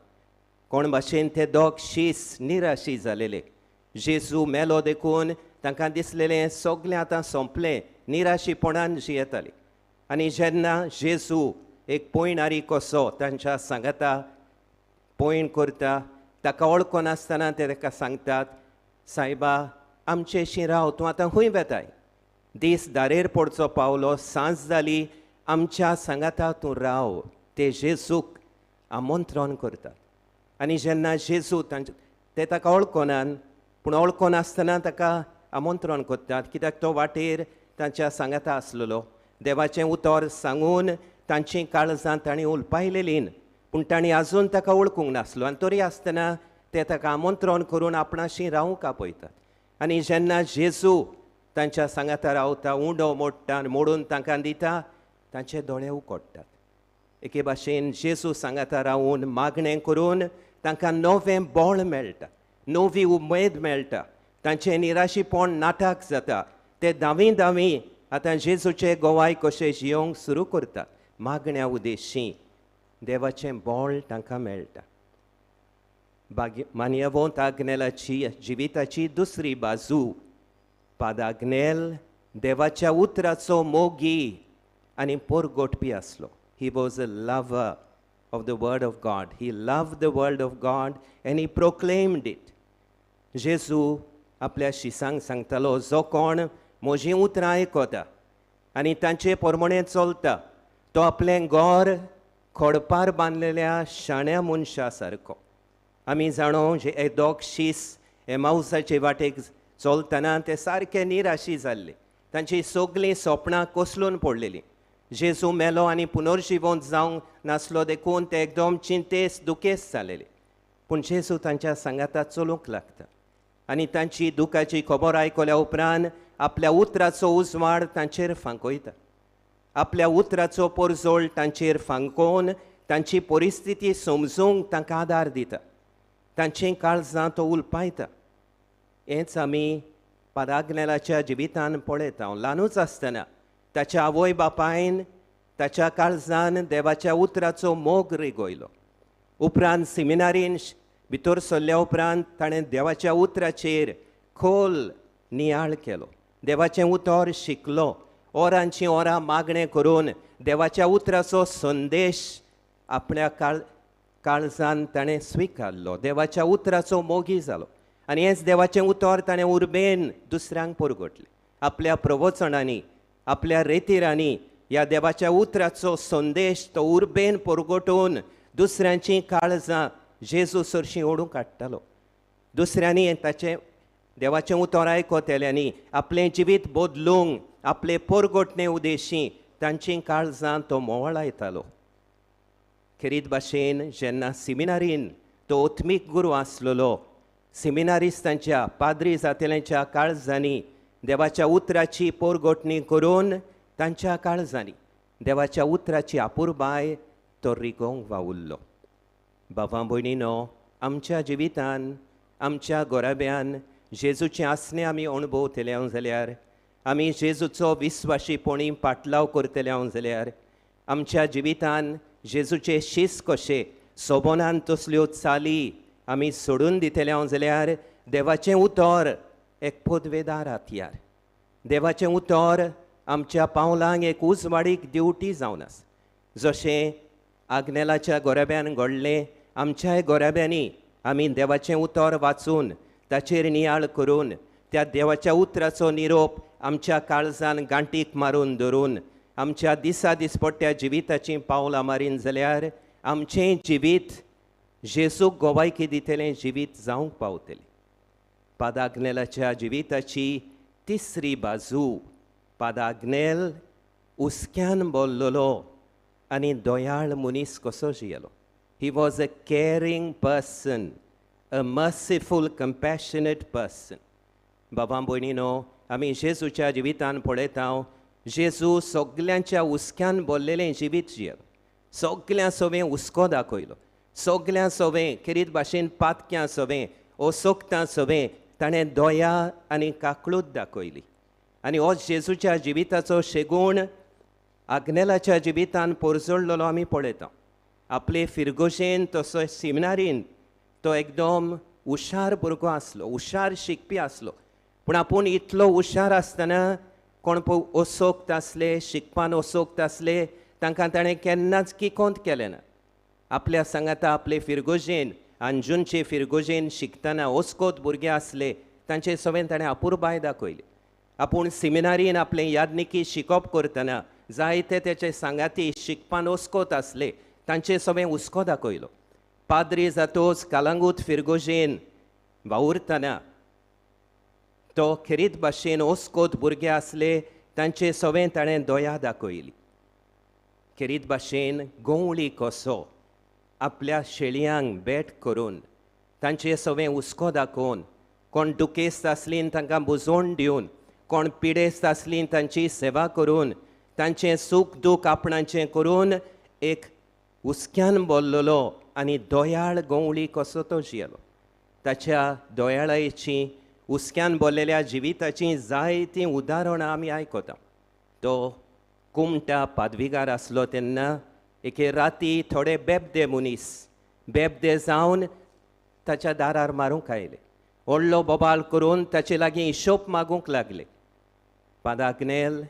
[SPEAKER 9] कोण भाशेन ते दोग शीस निराशी जालेले, जेजू मेलो देखून तांकां दिसलेलें सगळें आतां सोंपलें, निराशीपणान जियेताले. आनी जेन्ना जेजू एक पयणारी कसो तांच्या सांगाता पयण करता, ताका वळखनासतना ते ताका सांगतात, सायबा आमचेशी राव, तूं आतां खंय वेताय? दीस दारेर पडचो पावलो, सांज जाली, आमच्या सांगाता तूं राव. ते जेजूक आमंत्रण करतात. आनी जेन्ना जेजू तांचे ते ताका वळखनान, पूण वळखनासतना ताका आमंत्रण करतात, कित्याक तो वाटेर तांच्या सांगाता आसलेलो. देवाचें उतर सांगून तांचीं काळजां तांणी उलपायलेलीं, पूण तांणी आजून ताका वळखूंक नासलो. आनी तरी आसतना ते ताका आमंत्रण करून आपणाशी रावंक आपयतात. आनी जेन्ना जेजू तांच्या सांगाता रावता, उंडो मोडटा, मोडून तांकां दिता, तांचे दोळे उकडटात. एके भाशेन जेजू सांगाता रावून मागणें करून तांकां नवें बळ मेळटा, नवी उमेद मेळटा, तांचें निराशीपण नाटक जाता. ते दावी दावी आतां जेजूचे गोवाय कशे जियोंक सुरू करतात. मागण्या उद्देशी देवाचें बळ तांकां मेळटा. मान्यवंत आग्नेलाची जिविताची दुसरी बाजू, पाद आग्नेल देवाच्या उतराचो मोगी आनी पोरगोटपी आसलो. He was a lover of the word of God. He loved the word of God and he proclaimed it. जेजू आपल्या शिसांक सांगतालो, जो कोण म्हजीं उतरां आयकता आनी तांचे प्रमाणें चलता तो आपलें घर खडपार बांदलेल्या शाण्या मनशा सारको. आमी जाणो जे हे दोग शीस एमावसाचे वाटेक चलतना ते सारके निराशी जाल्ले, तांची सगळीं सपनां कोसलून पडलेलीं. जेजू मेलो आनी पुनर्जिवंत जावंक नासलो देखून ते एकदम चिंतेस दुखेस जालेले. पूण जेजू तांच्या सांगाता चलूंक लागता आनी तांची दुखाची खबर आयकल्या उपरांत आपल्या उतराचो उजवाड तांचेर फांकयता. आपल्या उतराचो पोरजोळ तांचेर फांकोवन तांची परिस्थिती समजूंक तांकां आदार दिता, तांचीं काळजां तो उलपायता. हेंच आमी पादाग्नेलाच्या जिवितान पळयता. ल्हानूच आसतना ताच्या आवय बापायन ताच्या काळजान देवाच्या उतराचो मोग रिगयलो. उपरांत सिमिनारीन भितर सरल्या उपरांत ताणें देवाच्या उतराचेर खोल नियाळ केलो, देवाचें उतर शिकलो, ओरांचीं ओरां मागणें करून देवाच्या उतराचो संदेश आपल्या काळजान ताणें स्विकारलो, देवाच्या उतराचो मोगी जालो. आनी हेंच देवाचें उतर ताणें उर्बेन दुसऱ्यांक परगटलें. आपल्या प्रवचनांनी, आपल्या रेतिरांनी ह्या देवाच्या उतराचो संदेश तो उर्बेन परगटून दुसऱ्यांचीं काळजां जेजू सरशीं ओडूंक काडटालो. दुसऱ्यांनी ताचें देवाचें उतर आयकतल्यांनी आपलें जिवीत बदलूंक आपले परगटणे उद्देशी तांचीं काळजां तो मोवळायतालो. खेरीत भाशेन जेन्ना सिमिनारीन तो आत्मीक गुरू आसलेलो, सिमिनारिस्तांच्या पाद्री जातेल्यांच्या काळजांनी देवाच्या उतराची पोरगोटणी करून तांच्या काळजांनी देवाच्या उतराची आपुरबाय तो रिगोवंक वावुरलो. बाबा भयणीनो, आमच्या जिवितान आमच्या गोराब्यान जेजूचें आसणें आमी अणभवतले जाल्यार, आमी जेजूचो विस्वाशीपणी पाटलाव करतले जाल्यार, आमच्या जिवितान जेजूचे शीस कशे सोबोनान तसल्यो चाली आमी सोडून दितले जाल्यार देवाचें उतर एक पदवेदार हत्यार, देवाचें उतर आमच्या पावलांक एक उजवाडीक दिवटी जावन आसा. जशें आग्नेलाच्या गोराब्यान घडलें, आमच्याय गोराब्यांनी आमी देवाचें उतर वाचून ताचेर नियाळ करून त्या देवाच्या उतराचो निरोप आमच्या काळजान गांठीक मारून धरून आमच्या दिसा दिसपट्ट्या जिविताचीं पावलां मारीन जाल्यार आमचें जिवीत जेजूक गोवायकी दितलें जिवीत जावंक पावतलें. पादाग्नेलाच्या जिविताची तिसरी बाजू, पादाग्नेल हुस्क्यान बोल्लोलो आनी दयाळ मनीस कसो जियेलो. He was a caring person, a merciful, compassionate person. बाबा भयणीनो, आमी जेजूच्या जिवितान पळयता, जेजू सगल्यांच्या हुस्क्यान बोल्लेलें जिवीत जियेलो, सगल्यां सवें हुस्को दाखयलो, सगल्यां सवें खेरीत भाशेन पातक्यां सवें असोक्तां सवें ताणें दया आनी काकळूत दाखयली. आनी हो जेजूच्या जिविताचो शेगूण आग्नेलाच्या जिवितान पोरजोडलेलो आमी पळयता. आपले फिरगोशेन तसो सिमिनारीन तो एकदम हुशार भुरगो आसलो, हुशार शिकपी आसलो. पूण आपूण इतलो हुशार आसतना कोण पळय असोक्त आसले, शिकपान असोक्त आसले, तांकां ताणें केन्नाच किकोंत केलें ना. आपल्या सांगाता आपले फिरगोजेन अंजुनचे फिरगोजेन शिकतना ओस्कोत भुरगे आसले तांचे सवें ताणें अपुरबाय दाखयली. आपूण सिमिनारीन आपलें यादनिकी शिकप करतना जायते तेचे सांगाती शिकपान ओस्कोत आसले तांचे सवें हुस्को दाखयलो. पाद्री जातोच कालांगूत फिरगोजेन वावुरतना तो खेरीत भाशेन ओस्कोत भुरगे आसले तांचे सवें ताणें दया दाखयली. खेरीत भाशेन गंवळी कसो आपल्या शेळयांक भेट करून तांचे सवें हुस्को दाखोवन, कोण दुखेस्त आसलीं तांकां बुजोवन दिवन, कोण पिडेस्त आसलीं तांची सेवा करून, तांचें सूख दूख आपणाचें करून एक हुस्क्यान बोल्लोलो आनी दयाळ गंवळी कसो तो जियेलो. ताच्या दयाळायेची हुस्क्यान बोल्लेल्या जिविताचीं जायतीं उदाहरणां आमी आयकता. तो कुमटा पादविगार आसलो तेन्ना एके राती थोडे बेबदे मनीस बेबदे जावन ताच्या दारार मारूंक आयले. व्हडलो बोबाल करून ताचे लागीं हिशोब मागूंक लागले. पाद आग्नेल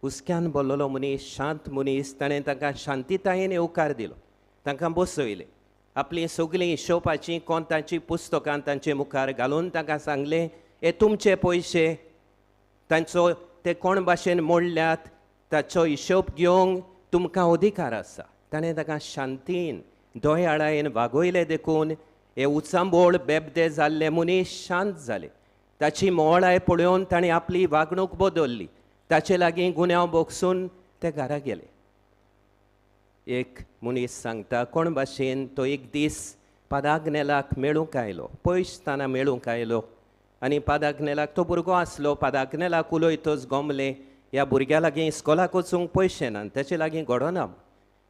[SPEAKER 9] हुस्क्यान बोल्लोलो मनीस, शांत मनीस, ताणें तांकां शांतितायेन येवकार दिलो, तांकां बसयले. आपलीं सगळीं हिशोबाचीं कोंताचीं पुस्तकां तांचे मुखार घालून तांकां सांगलें, हे तुमचे पयशे, तांचो ते कोण भाशेन मोडल्यात ताचो हिशोब घेवंक तुमकां अधिकार आसा. ताणें ताका शांतीन दयाळायेन वागयले देखून हे उचांबोळ बेबदे जाल्ले मनीस शांत जाले. ताची मोळाय पळोवन ताणें आपली वागणूक बदल्ली. ताचे लागीं गुन्यांव बोगसून ते घरा गेले. एक मनीस सांगता कोण भाशेन तो एक दीस पादाग्नेलाक मेळूंक आयलो, पयसताना मेळूंक आयलो आनी पादाग्नेलाक तो भुरगो आसलो. पादाग्नेलाक उलयतच गोमलें ह्या भुरग्या लागीं इस्कोलाक वचूंक पयशे ना, ताचे लागीं घडोना.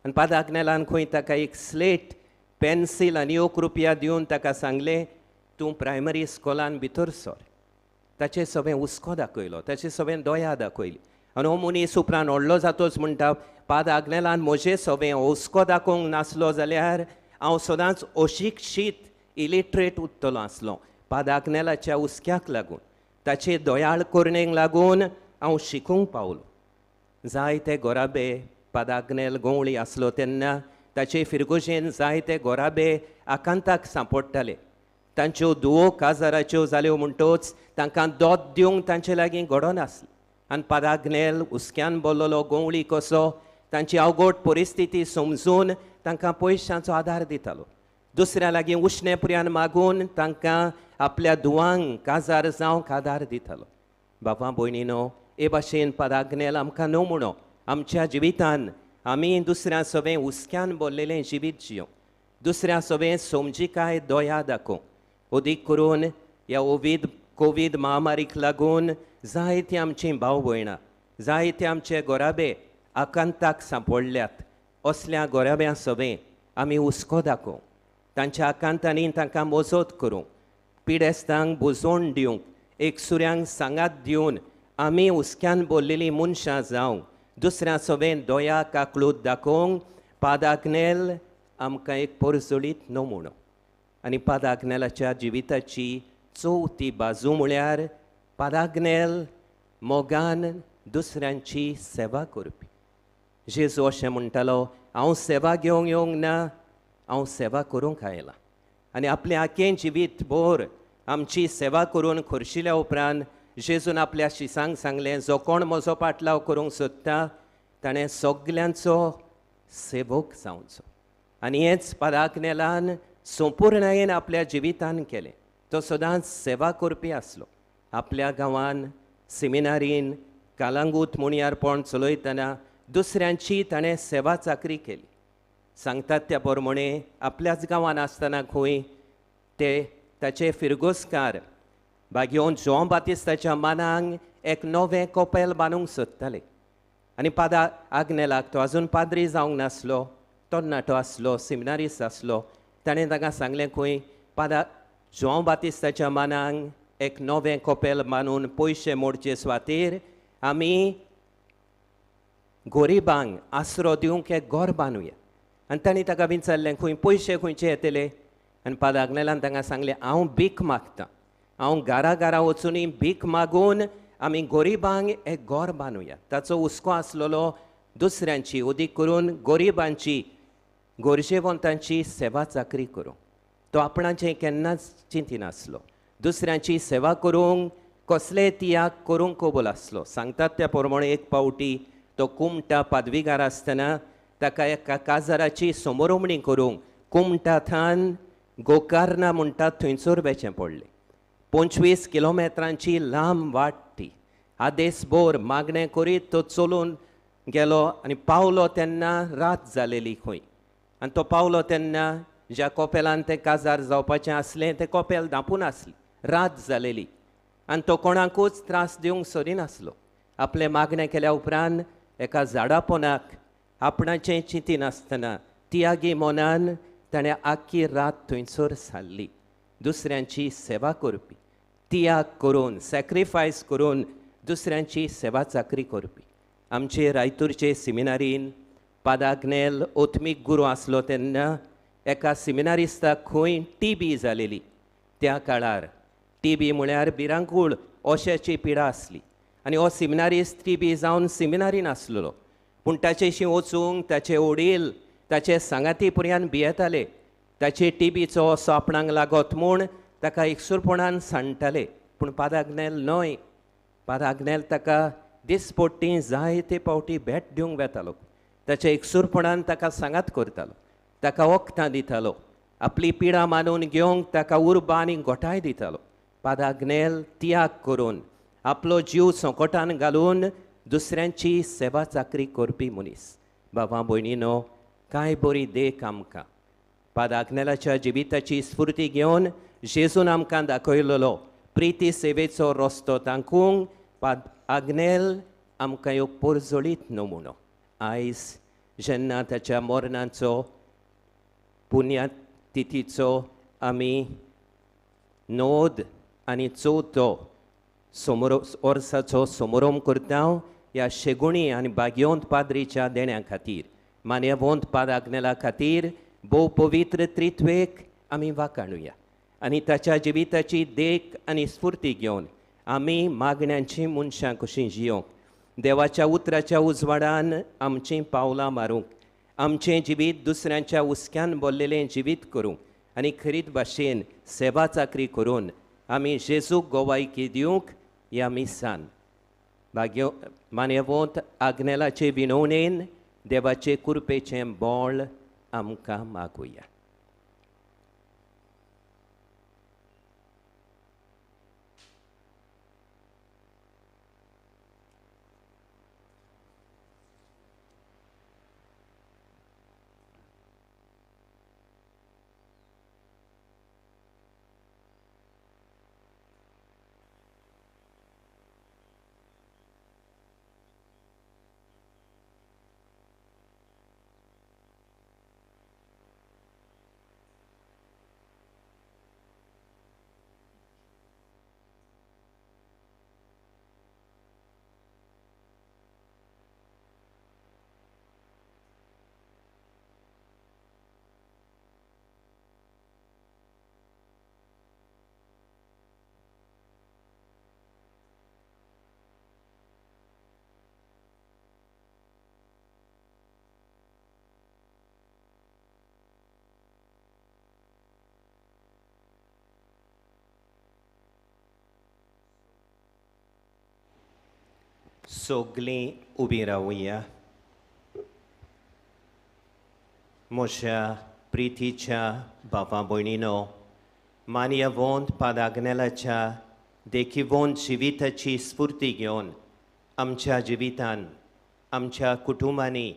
[SPEAKER 9] आनी पादाग्नेलान खंय ताका एक स्लेट, पेन्सील आनी 1 रुपया दिवन ताका सांगलें, तूं प्रायमरी इस्कोलान भितर सर. ताचे सवें हुस्को दाखयलो, ताचे सवें दया दाखयली. आनी हो मनीस उपरांत व्हडलो जातोच म्हणटा, पाद आग्नेलान म्हजे सवें हुस्को दाखोवंक नासलो जाल्यार हांव सदांच अशिक्षीत इलिट्रेट उरतलो आसलो. पाद आग्नेलाच्या हुस्क्याक लागून, ताचे दयाळ करणेक लागून हांव शिकूंक पावलो. जायते गोराबे पादाग्नेल गंवळी आसलो तेन्ना ताचे फिरगोजेन जायते गोराबे आकांताक सांपडटाले. तांच्यो दुवो काजाराच्यो जाल्यो म्हणटोच तांकां दोत दिवंक तांचे लागीं घडोनासलें. आनी पादाग्नेल हुस्क्यान बोल्लोलो गंवळी कसो तांची अवघड परिस्थिती समजून तांकां पयशांचो आदार दितालो. दुसऱ्या लागीं उश्णे पुर्यान मागून तांकां आपल्या दुवांक काजार जावंक आदार दितालो. बाबा भयणीनो, हे भाशेन पादाग्नेल आमकां नमुनो आमच्या जिवितान आमी दुसऱ्या सवें हुस्क्यान बोल्लेलें जिवीत जियों, दुसऱ्या सवें समजिकाय दया दाखोवंक. अदीक करून ह्या कोवीड महामारीक लागून जायतीं आमचीं भाव भयणां, जायते आमचे गोराबे आकांताक सांपडल्यात. असल्या गोराब्यां सवें आमी हुस्को दाखोवंक, तांच्या आकांतांनी तांकां मजत करूंक, पिडेस्तांक बुजोवन दिवंक, एकसुऱ्यांक सांगात दिवन आमी हुस्क्यान बोल्लेलीं मनशां जावंक, दुसऱ्या सवें दया काकळूत दाखोवंक पादाग्नेल आमकां एक परजळीत नमुनो. आनी पादाग्नेलाच्या जिविताची चवथी बाजू म्हळ्यार पादाग्नेल मोगान दुसऱ्यांची सेवा करपी. जेजू अशें म्हणटालो, हांव सेवा घेवंक येवंक ना, हांव सेवा करूंक आयलां. आनी आपलें आख्खें जिवीत भर आमची सेवा करून खर्शिल्या उपरांत जेजून आपल्या शिसांक सांगलें, जो कोण म्हजो पाटलाव करूंक सोदता ताणें सगल्यांचो सेवक जावचो. आनी हेंच पादाग्नेलान संपुर्णायेन आपल्या जिवितान केलें. तो सदांच सेवा करपी आसलो. आपल्या गांवान, सिमिनारीन, कालांगूत मुणयारपण चलयतना दुसऱ्यांची ताणें सेवा चाकरी केली. सांगतात त्या प्रमाणे आपल्याच गांवान आसतना खंय ते ताचे फिरगोजकार बागेवन जों बातिस्ताच्या मानांक एक नवें कोपेल बांदूंक सोदताले. आनी पादा आग्नेलाक तो आजून पाद्री जावंक नासलो, तरणाटो आसलो, सिमिनारीस्ट आसलो. ताणें ताका सांगलें खंय पादा जों बातिस्ताच्या मानांक एक नवें कोपेल बांदून पयशे मोडचे सुवातेर आमी गोरिबांक आसरो दिवंक एक घर बांदुया. आनी तांणी ताका विचारलें खंय पयशे खंयचे येतले? आनी पाद आग्नेलान तांकां सांगलें हांव भीक मागतां, हांव घरा घरा वचून भीक मागून आमी गोरिबांक एक घर बांदुया. ताचो हुस्को आसलेलो दुसऱ्यांची, अदीक करून गोरिबांची, गरजेवंतांची सेवा चाकरी करूंक. तो आपणाचें केन्नाच चिंतिनासलो, दुसऱ्यांची सेवा करूंक कसले तियाग करूंक कबूल आसलो. सांगतात त्या प्रमाणे एक पावटी तो कुमटा पादवीगार आसतना ताका एका काजाराची समोरोमणी करूंक कुमटा थान गोकार्ना म्हणटात थंयसर वेचें पडलें. 25 किलोमेत्रांची लांब वाट ती. आदेसभर मागणें करीत तो चलून गेलो आनी पावलो तेन्ना रात जालेली खंय. आनी तो पावलो तेन्ना ज्या कोपेलान तें काजार जावपाचें आसलें तें कोपेल धांपून आसलें, रात जालेली. आनी तो कोणाकूच त्रास दिवंक सोदिनासलो. आपलें मागणें केल्या उपरांत एका झाडा पोनाक आपणाचें चिंतिनासतना तियागी मनान ताणें आख्खी रात थंयसर सारली. दुसऱ्यांची सेवा करपी, तियाग करून, सॅक्रिफायस करून दुसऱ्यांची सेवा चाकरी करपी. आमचे रायतूरचे सिमिनारीन पाद आग्नेल ओत्मीक गुरू आसलो तेन्ना एका सिमिनारिस्ताक खंय टीबी जालेली. त्या काळार टीबी म्हळ्यार भिरांकूळ अशाची पिडा आसली आनी हो सिमिनारिस्त टीबी जावन सिमिनारीन आसलेलो. पूण ताचेशी वचूंक ताचे वडील, ताचे सांगाती पर्यान भियेताले. ताचे टीबीचो असो आपणाक लागत म्हूण ताका एकसूरपणान सांडटाले. पूण पाद आग्नेल न्हय, पाद आग्नेल ताका दिसपट्टी जायते पावटी भेट दिवंक वेतालो. ताच्या एकसूरपणान ताका सांगात करतालो, ताका वखदां दितालो, आपली पिडा मानून घेवंक ताका उर्बा आनी गोठाय दितालो. पाद आग्नेल तियाग करून आपलो जीव संकटान घालून दुसऱ्यांची सेवा चाकरी करपी मनीस. बाबा भयणीनो, कांय बरी देख आमकां पाद आग्नेलाच्या जिविताची स्फूर्ती घेवन जेजून आमकां दाखयलेलो प्रिती सेवेचो रस्तो तांकूंक पाद आग्नेल आमकां एक परजळीत नमुनो. आयज जेन्ना ताच्या मरणाचो पुण्यतिथीचो आमी नोद आनी चवथो समोर वर्साचो समारोप करता, ह्या शेगुणी आनी भाग्यवंत पाद्रीच्या देण्या खातीर, मान्यवंत पाद आग्नेला खातीर भोव पवित्र त्रित्वेक आमी वाखाणुया आनी ताच्या जिविताची देख आनी स्फूर्ती घेवन आमी मागण्यांची मनशां कशीं जियोंक, देवाच्या उतराच्या उजवाडान आमचीं पावलां मारूंक, आमचें जिवीत दुसऱ्यांच्या हुस्क्यान भरलेलें जिवीत करूंक आनी खरीत भाशेन सेवा चाकरी करून आमी जेजूक गोवायकी दिवंक ह्या मिसान भाग्य मान्यवंत आग्नेलाचे विनवणेन देवाचे कृपेचें बळ आमकां मागुया. सगळीं उबीं रावया. म्हज्या प्रितीच्या बाबा भयणीनो, मान्यवंत पाद आग्नेलाच्या देखीवंत जिविताची स्फूर्ती घेवन आमच्या जिवितान, आमच्या कुटुंबांनी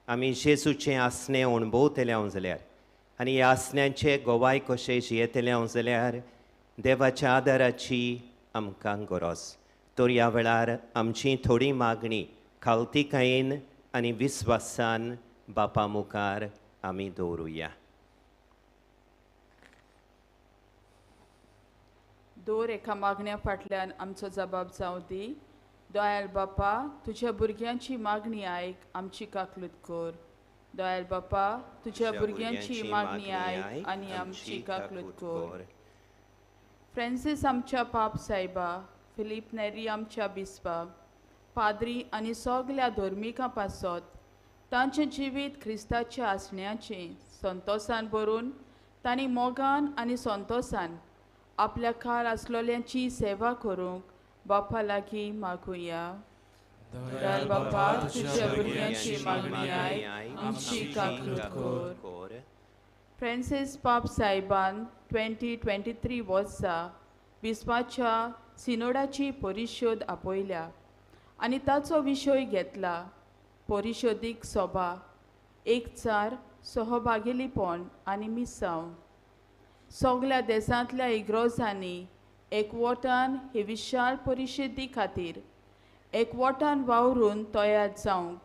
[SPEAKER 9] आमी जेजूचें आसणें अणभवतले हांव जाल्यार आनी ह्या आसण्यांचे गोवाय कशें जियेतले हांव जाल्यार देवाच्या आदाराची आमकां गरज. तर ह्या वेळार आमची थोडी मागणी खालतीकायेन आनी विस्वासान बापा मुखार आमी दवरुया.
[SPEAKER 10] दर एका मागण्या फाटल्यान आमचो जबाब जावं दी. दयाल बापा तुझ्या भुरग्यांची मागणी आयक आमची काकलूत कर. दयाल बापा तुझ्या भुरग्यांची मागणी आयक आनी आमची काकलूत कर. फ्रांसीस आमच्या पाप सायबा, फिलीप नेरी आमच्या बिस्पा, पाद्री आनी सगल्या धर्मिकां पासत तांचें जिवीत क्रिस्ताच्या आसण्याचें संतोसान भरून तांणी मोगान आनी संतोसान आपल्या खाल आसलेल्यांची सेवा करूंक बापा लागीं मागुया. दयाळ बापा तुझ्या भुरग्यांची मागणी आयक आमची काकलूत कर. फ्रांसीस पाप सायबान 2023 वर्सा बिस्पाच्या सिनोडाची परिशद आपयल्या आनी ताचो विशय घेतला परिशदीक सभा एकचार सहभागेलीपण आनी मिसांव. सगल्या देशांतल्या इग्रोजांनी एकवटान हे विशाल परिशदी खातीर एकवटान वावरून तयार जावंक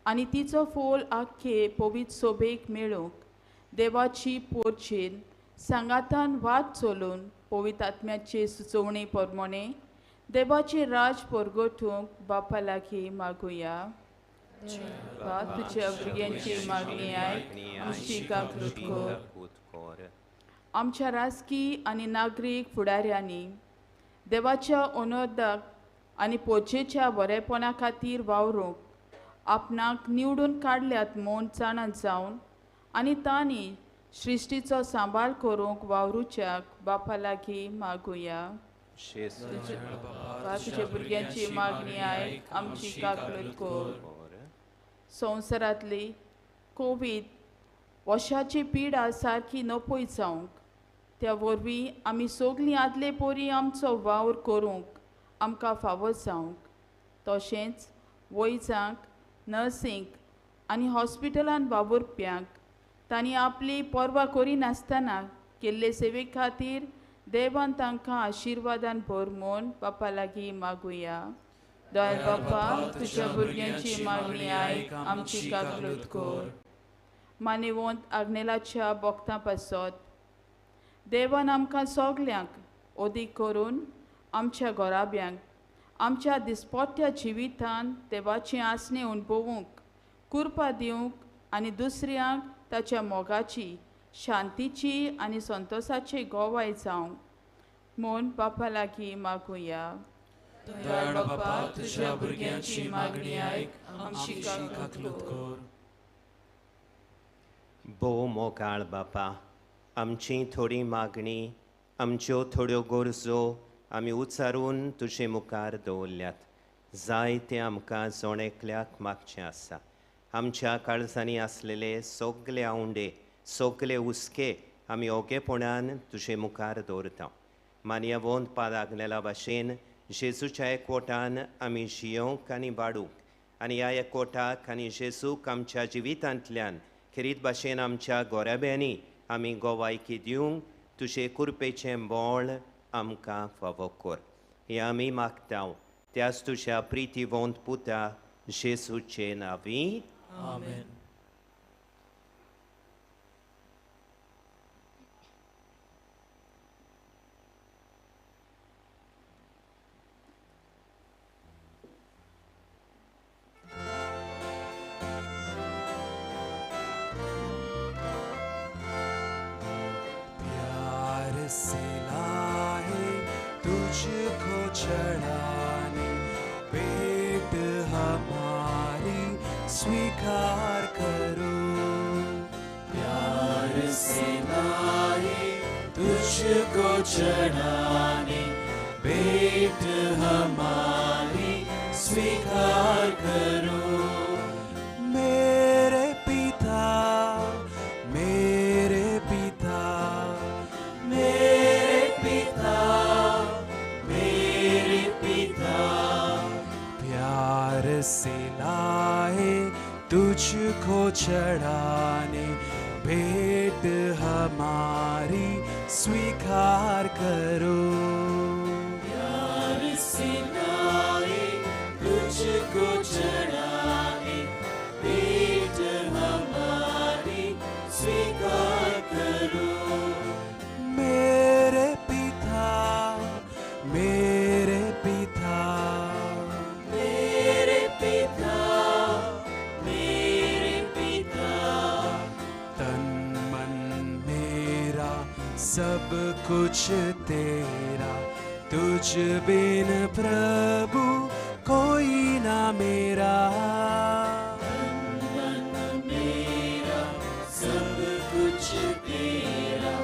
[SPEAKER 10] आनी तिचो फोल आख्खे पवित्र सोबेक मेळूंक देवाची पोरचेन सांगातान वाट चलून पवित्र आत्म्याचे सुचोवणे प्रमाणे देवाचें राज परगटूंक बापा लागीं मागुया. तुझ्या भुरग्यांची मागणी आयक आमची काकलूत कर. आमच्या राजकी आनी नागरीक फुडाऱ्यांनी देवाच्या अनुदाक आनी पोचेच्या बरेपणा खातीर वावरूंक आपणाक निवडून काडल्यात म्हूण जाणा जावन आनी तांणी सृश्टीचो सांबाळ करूंक वावरुच्याक बापा लागीं मागुया. तुझ्या भुरग्यांची मागणी आयक आमची काकलूत कर. संवसारांतली कोवीड वशाची पिडा सारकी नपय जावंक त्या वरवीं आमी सगलीं आदले परी आमचो वावर करूंक आमकां फावो जावंक तशेंच वैजांक, नर्सींक आनी हॉस्पिटलान वावुरप्यांक तांणी आपली पर्वा करिनासतना केल्ले सेवे खातीर देवान तांकां आशिर्वादान भर म्हूण बापा लागीं मागुया. दयाळ बापा तुझ्या भुरग्यांची मागणी आयक आमची काकलूत कर. मानेवंत आग्नेलाच्या बोगतां पासत देवान आमकां सगल्यांक अदीक करून आमच्या घराब्यांक आमच्या दिसपट्ट्या जिवितान देवाचें आसणें अणभवूंक कृपा दिवंक आनी दुसऱ्यांक ताच्या मोगाची, शांतीची आनी संतोसाची गोवाय जावंक म्हूण बापा लागीं मागुया.
[SPEAKER 4] दयाळ बापा तुझ्या भुरग्यांची मागणी आयक आमची काकलूत कर.
[SPEAKER 9] भोव मोगाळ बापा, आमची थोडी मागणी, आमच्यो थोड्यो गरजो आमी उच्चारून तुजे मुखार दवरल्यात. जाय तें आमकां जण एकल्याक मागचें आसा. आमच्या काळजांनी आसलेले सगले आवंडे, सगले हुस्के आमी ओगेपणान तुजे मुखार दवरता. मानयवंत पाद आग्नेला भाशेन जेजूच्या एकवटान आमी जियोंक आनी वाडूंक आनी ह्या एकवटाक आनी जेजूक आमच्या जिवितांतल्यान खेरीत भाशेन आमच्या गोराब्यांनी आमी गोवायकी दिवंक तुजे कृपेचें बळ आमकां फावो कर. हें आमी मागता त्याच तुज्या प्रितीवंत पुता जेजूचे नांवी.
[SPEAKER 4] आमेन. प्यार से लाए तुझको चढ़ाने भेंट हमारी स्वीकार करो. प्यार से लाए तुझको चढ़ाने भेंट हमारी स्वीकार करो. मेरे पिता, मेरे पिता, मेरे पिता, मेरे पिता, प्यार से लाए तुझको चढ़ाने भेंट हमारी स्वीकार करो।
[SPEAKER 11] प्यार से लाए तुझको चढ़ाने भेंट हमारी स्वीकार करो।
[SPEAKER 4] मेरे पिता, मेरे पिता,
[SPEAKER 7] कुछ तेरा, तुझ बिन प्रभु कोई ना मेरा।
[SPEAKER 11] मन मेरा सब कुछ तेरा,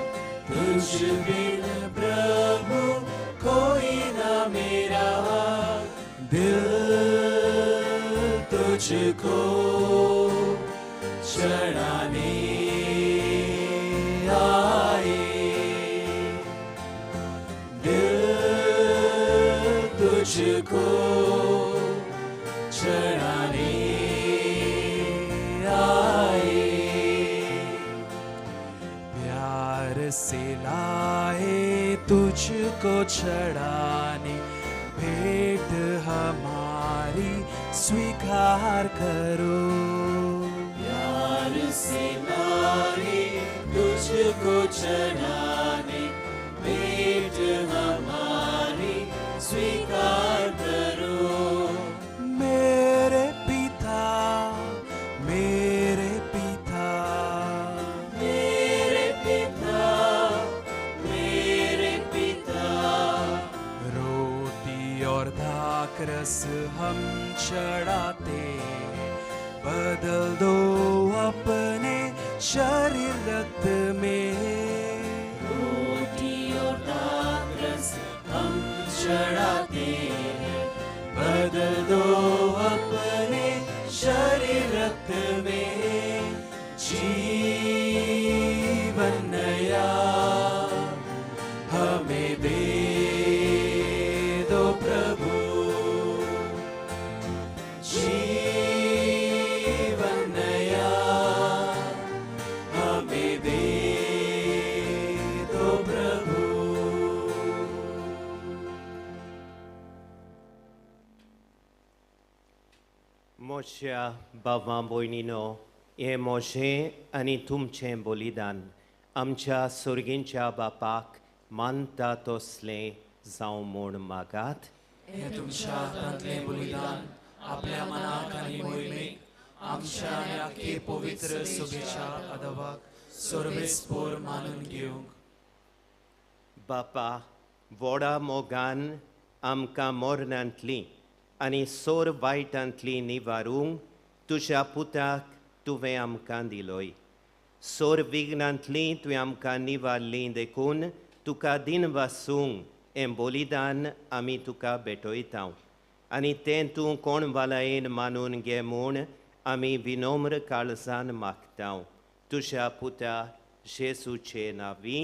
[SPEAKER 7] तुझ बिन प्रभु कोई ना मेरा। दिल तुझको चढ़ाने आए, दिल तुझको चढ़ाने आए। प्यार से लाए तुझको चढ़ाने, भेंट हमारी स्वीकार करो।
[SPEAKER 11] प्यार से लाए तुझको चढ़ाने, भेंट हमारी स्वीकार करो।
[SPEAKER 7] मेरे पिता, मेरे पिता,
[SPEAKER 11] मेरे पिता, मेरे पिता,
[SPEAKER 7] रोटी और दाखरस हम चढ़ाते, बदल दो अपने शरीर रक्त में।
[SPEAKER 11] रोटी और दाखरस हम चढ़ाते हैं,
[SPEAKER 7] बदल दो अपने शरीर रक्त में। जीवन नया हमें दे दो प्रभु, जीवन नया हमें दे दो प्रभु।
[SPEAKER 9] म्हज्या भावा भयणीनो, हें म्हजें आनी तुमचें बलिदान आमच्या सर्गींच्या बापाक मानता तसलें जावं म्हूण मागात।
[SPEAKER 7] हें तुमच्या हातांतलें बलिदान आपल्या मनाक आनी मोहिमेक आमच्या आनी आख्खे पवित्र सभेच्या अदवाक सर्वेस्पोर मानून घेवंक।
[SPEAKER 9] बापा, व्हडा मोगान आमकां मरणांतली आनी सोर वायटांतली निवारूंक तुज्या पुताक तुवें आमकां दिलोय। सोर विघ्नांतली तुवें आमकां निवारली देखून तुका दिनवासूंक हें बलिदान आमी तुका भेटयता आनी तें तूं कोण वालायेन मानून घे म्हूण आमी विनम्र काळजान मागता तुज्या पुता जेजूचे नांवी,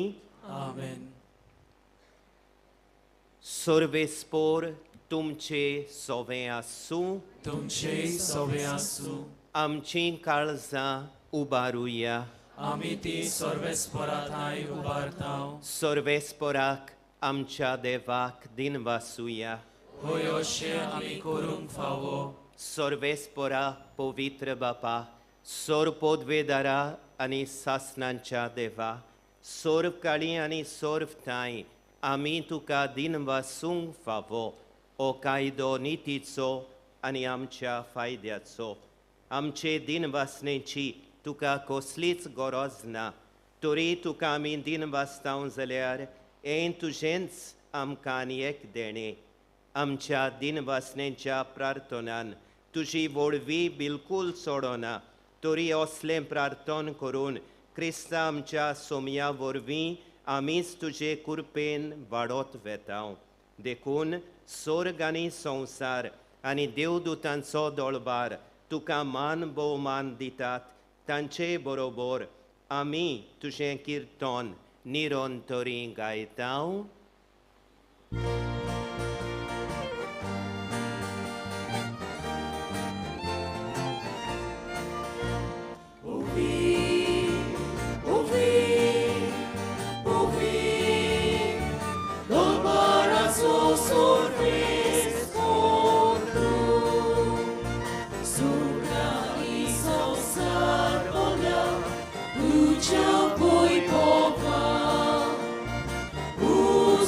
[SPEAKER 7] आमेन।
[SPEAKER 9] सर्वेस्पोर तुमचे सोवें आसूं,
[SPEAKER 7] तुमचे सोवें आसूं।
[SPEAKER 9] आमचीं काळजां उबारुया,
[SPEAKER 7] आमी ती सर्वेस्पोरा थांय उबारता।
[SPEAKER 9] सर्वेस्पोराक आमच्या देवाक दिनवासुया,
[SPEAKER 7] होय अशें आमी करूंक फावो।
[SPEAKER 9] सर्वेस्पोरा पवित्र बापा, सोर पोदवेदारा आनी सासणांच्या देवा, सोर काळी आनी सोर थांय आमी तुका दिनवासूंक फावो। हो कायदो नितीचो आनी आमच्या फायद्याचो। आमचे दिनवासनेची तुका कसलीच गरज ना, तरी तुका आमी दिनवासता जाल्यार हें तुजेंच आमकां आनी एक देणें। आमच्या दिनवासनेच्या प्रार्थनान तुजी वळवी बिलकूल सोडना, तरी असलें प्रार्थन करून क्रिस्ता आमच्या सोमया वरवीं आमीच तुजे कृपेन वाडत वेता। देखून स्वर्ग आनी संवसार आनी देवदूतांचो दळबार तुका मान भोवमान दितात, तांचे बरोबर आमी तुजें किर्तन निरंतरी गायता।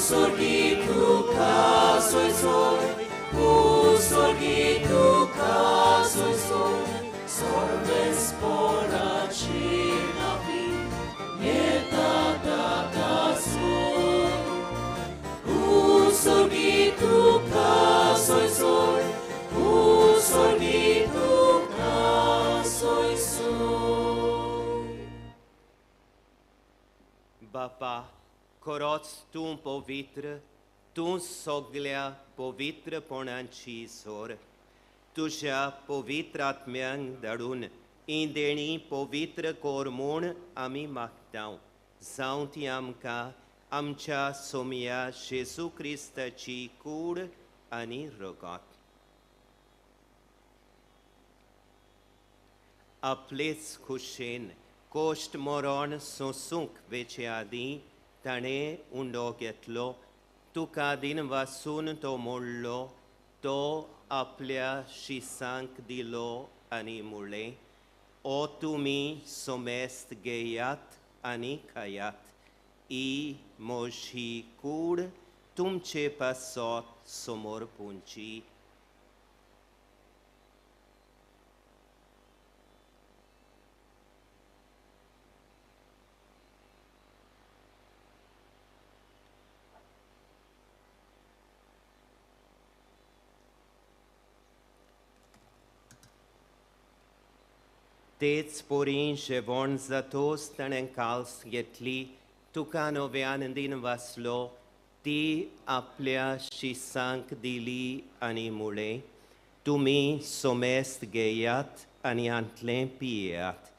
[SPEAKER 11] Sorgi tu
[SPEAKER 9] खरोच तूं पवित्र, तूं सगल्या पवित्रपणाची सोर। तुज्या पवित्र आत्म्यांक धाडून ही देणी पवित्र कर म्हूण आमी मागता, जावं ती आमकां आमच्या सोमया जेजू क्रिस्ताची कूड आनी रगत। आपलेच खुशेन कोश्ट मरण सोंसूंक वेचे आदीं ताणें उंडो घेतलो, तुका दिन वासून तो मोडलो, तो आपल्या शिसांक दिलो आनी म्हणलें, ओ तुमी सोमेस्त घेयात आनी खायात, ही म्हजी कूड तुमचे पासत समोर पुंची। तेच पोरी जेवण जातोच ताणें काल्स घेतली, तुका नव्यान दिन वाचलो, ती आपल्या शिसांक दिली आनी म्हणलें, तुमी सोमेस्त घेयात आनी हांतलें पियेयात,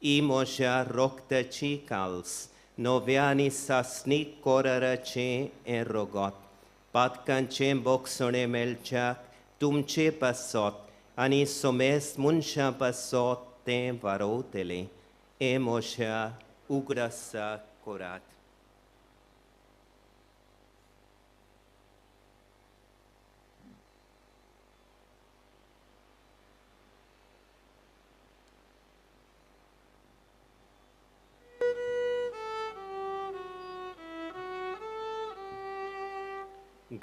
[SPEAKER 9] ही म्हज्या रोगताची काल्स, नव्या आनी सासणीक कोराराचें हें रगत, पातकांचें बोगसणें मेळच्याक तुमचे पासत आनी सोमेस्त मनशां पासत तें वारोवतलें, हें म्हज्या उगडासाक करात।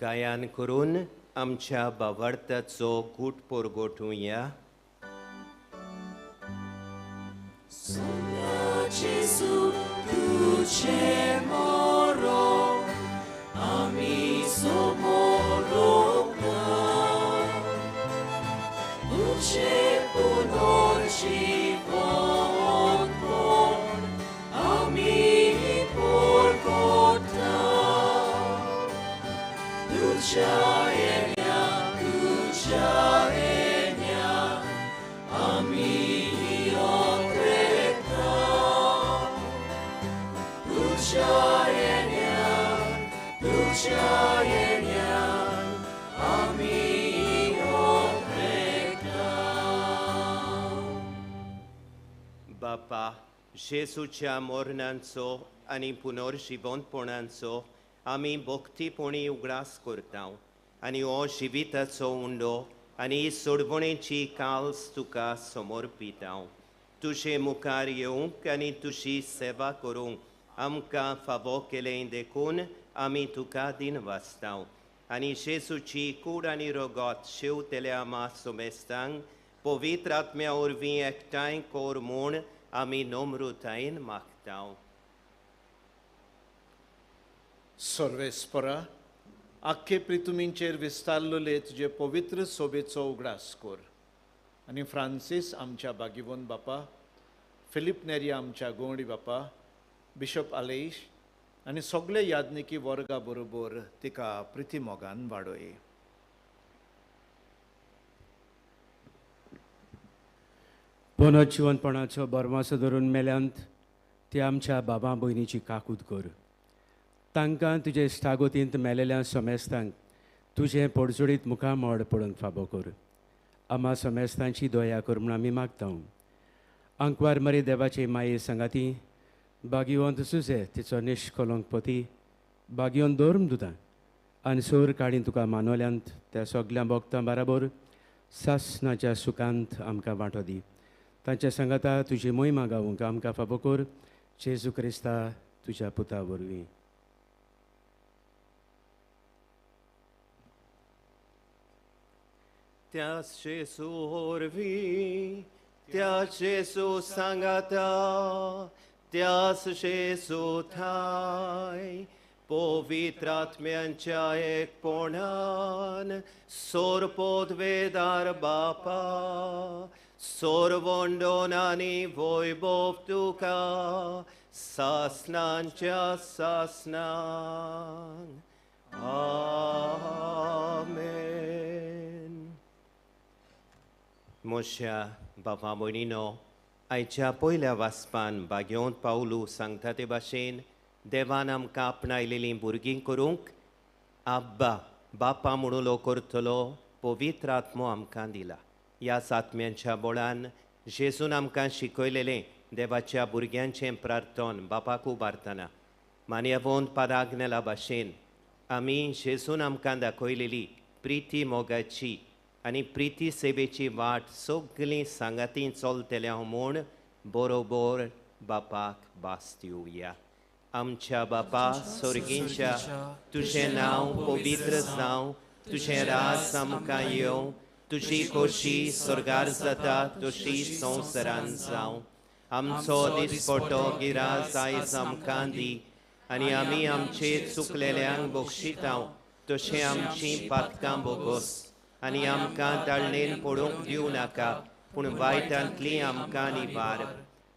[SPEAKER 9] गायन करून आमच्या बावडताचो गूट परगटुया।
[SPEAKER 11] Gesù, luce moro, ami somorota. Luce punorci von por, ami porcota. Luce enia, ami
[SPEAKER 9] बापा, जेजूच्या मरणांचो आनी पुनर्जिवंतपणाचो आमी भक्तीपणी उगडास करता आनी हो जिविताचो उंडो आनी सोडवणेची काल्स तुका समर्पिता। तुजे मुखार येवंक आनी तुजी सेवा करूंक आमकां फावो केलें देखून आमी तुका दिन वाचता आनी जेजूची कूड आनी रगत शेवतल्या आमा सोमेस्तांक पवित्र आत्म्या वरवीं एकठांय कर म्हूण आमी नम्रतायेन मागता।
[SPEAKER 8] सर्वेस्परा, आख्खे प्रितुमींचेर विस्तारलेले तुजे पवित्र सोबेचो उगडास कर आनी फ्रांसीस आमच्या बागिवन बापा, फिलीप नेरी आमच्या गोंडी बापा, बिशप आलेश आनी सगळे याज्ञिकी वर्गा बरोबर तिका प्रितीमोगान वाडय।
[SPEAKER 1] पुनर्जिवनपणाचो बरमासो धरून मेल्यांत ते आमच्या बाबा भयणीची काकूत कर, तांकां तुजे इश्टागतींत मेलेल्या समेस्तांक तुजें पडजोडीत मुखामळ पडूंक फाबो कर। आमा समेस्तांची दया कर म्हूण आमी मागता। आंकवार मरी देवाचे माये सांगाती बागिवंत सुजे तिचो निश्कलंक पती बागिवंत धर्म दुता आनी सोर काडीन तुका मानवल्यांत त्या सगल्या भक्तां बराबर सासनाच्या सुखांत आमकां वांटो दी। तांच्या सांगाता तुजी मोहिमा गावूंक आमकां फाबो कर, जेजू क्रिस्ता तुज्या पुता वरवीं।
[SPEAKER 9] त्या जेजू वरवीं, त्या जेजू सांगाता, त्यास जेजू ठाय पवित्र आत्म्यांच्या एकपणान सोरपोदवेदार बापा, सोरवंडोन आनी वैभव तुका सासनांच्या सासनांक. आमेन. मोश्या बाबा भयणीनो, आयच्या पयल्या वाचपान बागेवंत पावलू सांगता ते भाशेन देवान आमकां आपणायलेलीं भुरगीं करूंक आब्बा बापा म्हणून लो करतलो पवित्र आत्मो आमकां दिला. ह्या आत्म्यांच्या बळान जेजून आमकां शिकयलेलें देवाच्या भुरग्यांचें प्रार्थन बापाक उबारतना मान्यवंत पादाग्नेला भाशेन आमी जेजून आमकां दाखयलेली प्रिती मोगाची आनी प्रिती सेवेची वाट सगळीं सांगाती चलतल्या म्हूण बरोबर बापाक भास दिवया. आमच्या बापा स्वर्गींच्या, तुजें नांव पवित्र जावं, तुजें राज आमकां येवं, तुजी खोशी स्वर्गार जाता तशी संवसारान जावं. आमचो दिसपटो गिराज आयज आमकां दी आनी आमी आमचे चुकलेल्यांक बक्षितांव तशें आमचीं पातकां बोगोस आनी आमकां ताळणेन पडूंक दिवं नाका पूण वायटांतली आमकां निवार.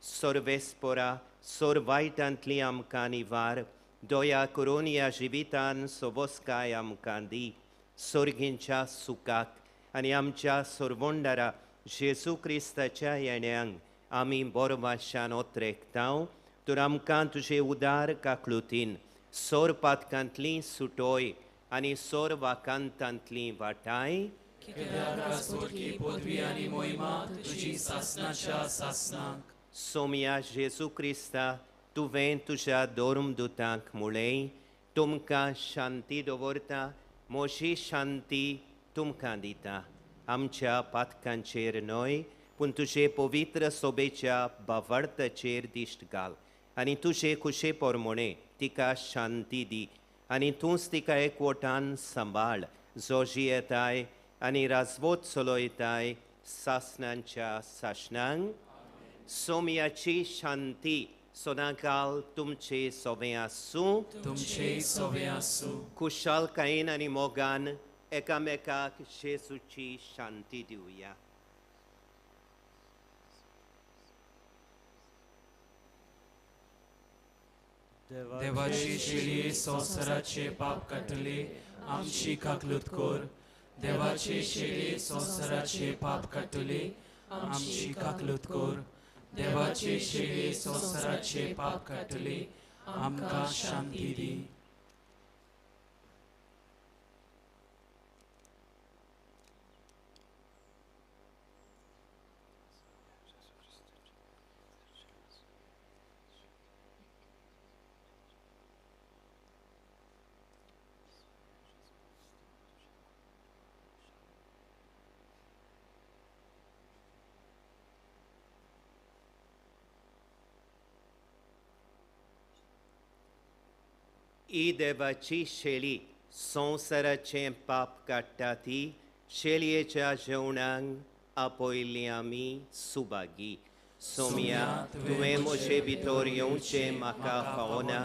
[SPEAKER 9] सर्वेस्पोरा सोर वायटांतली आमकां निवार. दया करून ह्या जिवितान सोबसकाय आमकां दी सोर्गींच्या सुखाक आनी आमच्या सोरवंडारा जेजू क्रिस्ताच्या येण्यांक आमी बरवाशान ओत्रेकतांव. तर आमकां तुजे उदार काकलुतीन सोर पातकांतली सुटोय आनी सोर वाकांतांतली वाटाय. सोमया जेजू क्रिस्ता, तुवें तुज्या धर्मदुतांक म्हळें, तुमकां शांती दवरता, म्हजी शांती तुमकां दिता. आमच्या पातकांचेर न्हय पूण तुजे पवित्र सोबेच्या भावार्थाचेर दिश्ट घाल आनी तुजे खुशे प्रमाणे तिका शांती दी आनी तूंच तिका एकवटान सांबाळ, जो जियेताय आनी राजवत चलयताय सासणांच्या सासणांक. सोमयाची शांती सदांकाल तुमचे सोबें आसूं,
[SPEAKER 7] तुमचे सोबें आसूं.
[SPEAKER 9] खुशालकायेन आनी मोगान एकामेकाक जेजूची शांती दिवया.
[SPEAKER 7] देवाची शेळये संवसाराचे पाप काडटले आमची काकलूत कर. देवाचे शेळये संवसाराचे पाप काडटले आमची काकलूत कर. देवाचे शेळये संवसाराचे पाप काडटले आमकां शांती दी.
[SPEAKER 9] ही देवाची शेळी संवसाराचें पाप काडटा ती शेळयेच्या जेवणाक आपयल्ली आमी सुभागी. सोमया, तुवें म्हजे भितर येवचें म्हाका फावना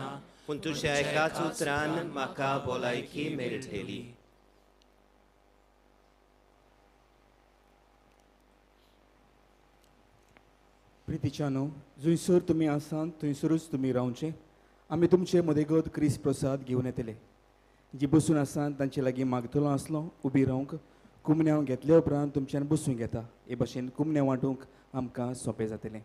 [SPEAKER 9] पूण तुज्या एकाच उतरान म्हाका भलायकी मेळटली.
[SPEAKER 12] प्रितीच्यानो, जंयसर तुमी आसात थंयसरूच तुमी रावचें. आमी तुमचे मदेगत क्रिस्त प्रसाद घेवन येतले. जी बसून आसात तांचे लागीं मागतलो आसलो उबी रावंक कुमन्यांव घेतले उपरांत तुमच्यान बसूंक येता. हे भाशेन कुमन्यांव वांटूंक आमकां सोंपें जातलें.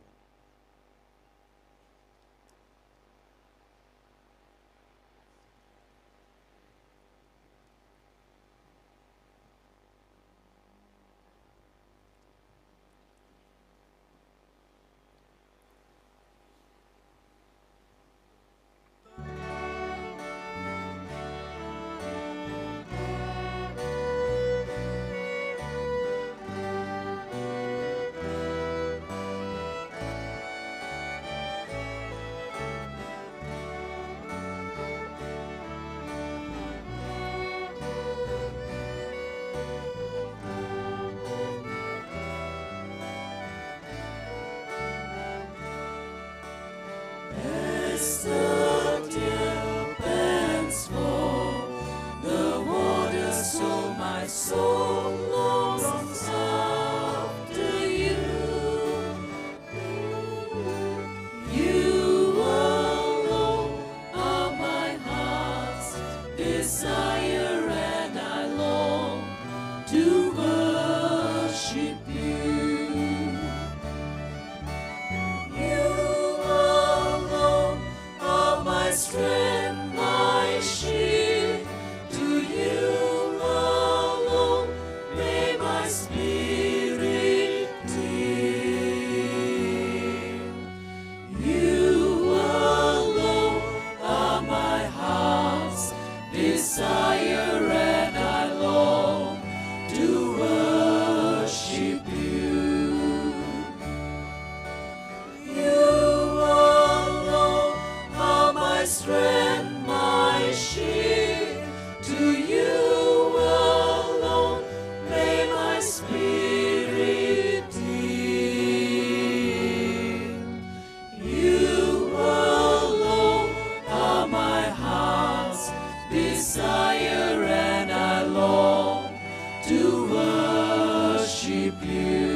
[SPEAKER 4] you.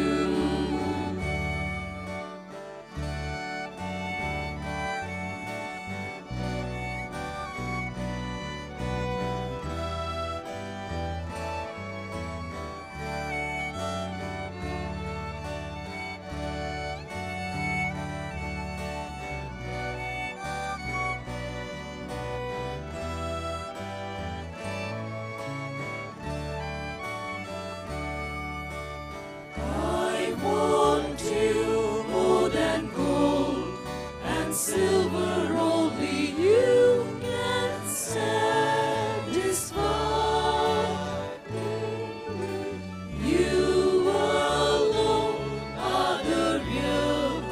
[SPEAKER 4] I want you more than gold and silver, only you can satisfy. You alone are the real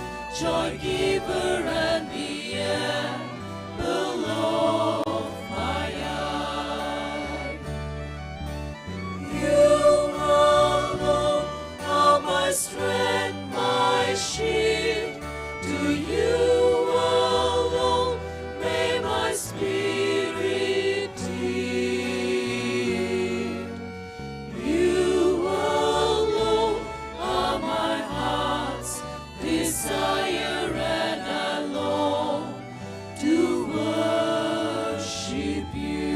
[SPEAKER 4] joy giver and the apple of my eye. You alone are my strength, my shield. To you alone may my spirit yield. You alone are my heart's desire, and I long to worship you.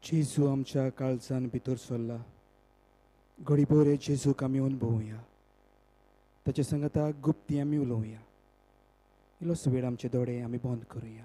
[SPEAKER 13] जेजू आमच्या काळजान भितर सरला. घडीभर हे जेजूक आमी अनुभवुया, ताच्या सांगाता गुप्ती आमी उलोवया. इल्लोसो वेळ आमचे दोळे आमी बंद करुया.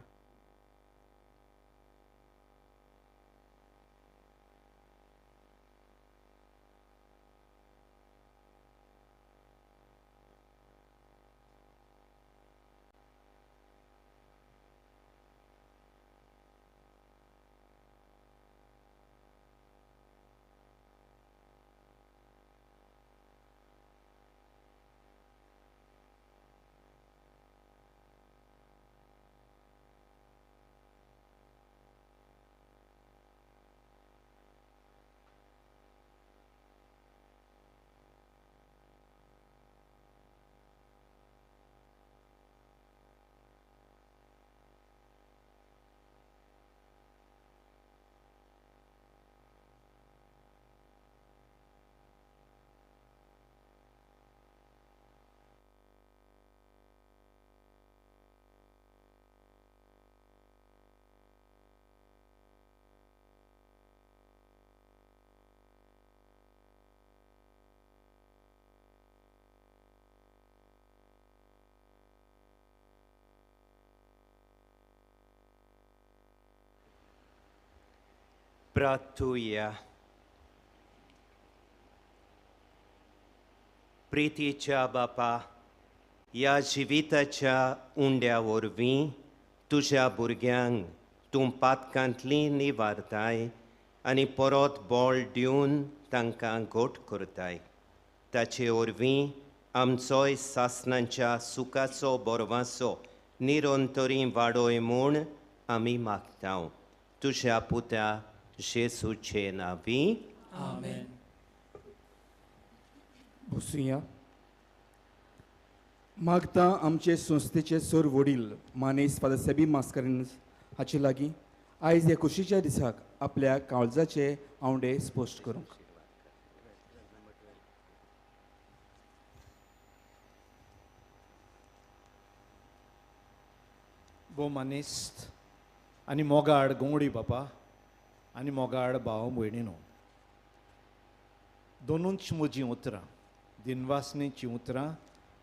[SPEAKER 9] प्रार्थुया. प्रितीच्या बापा, ह्या जिविताच्या उंड्या वरवीं तुज्या भुरग्यांक तूं पातकांतली निवारताय आनी परत बळ दिवन तांकां घट करताय. ताचे वरवीं आमचोय सासणाच्या सुखाचो बरवासो निरंतरी वाडोय म्हूण आमी मागता. तुज्या पुता जेसूचे नांवी
[SPEAKER 7] आमेन.
[SPEAKER 13] बसुया. मागता आमचे संस्थेचे सर वडील मानेस फादर सेबी मास्करेन्हस हाचे लागीं आयज ह्या खोशीच्या दिसाक आपल्या काळजाचे आंवडे स्पश्ट करूंक.
[SPEAKER 8] भोव मानेस्त आनी मोगाड गोंगडी बापा आनी मोगाड भाव भयणीनो, दोनूच म्हजीं उतरां दिनवासनेचीं उतरां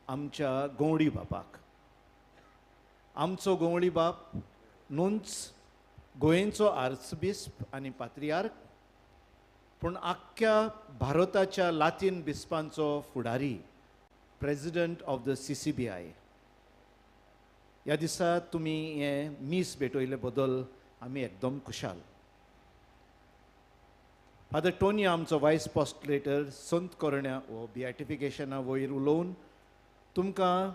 [SPEAKER 8] आमच्या गवळी बापाक. आमचो गवळी बाप न्हूच गोंयचो आर्चबिस्प आनी पात्रियार्क, पूण आख्ख्या भारताच्या लातीन बिस्पांचो फुडारी, president of the CCBI. ह्या दिसा तुमी हें मीस भेटयले बदल आमी एकदम खुशाल. फादर टोनी आमचो वायस पोस्टलेटर संत करण्या वो बियाटिफिकेशना वयर उलोवन तुमकां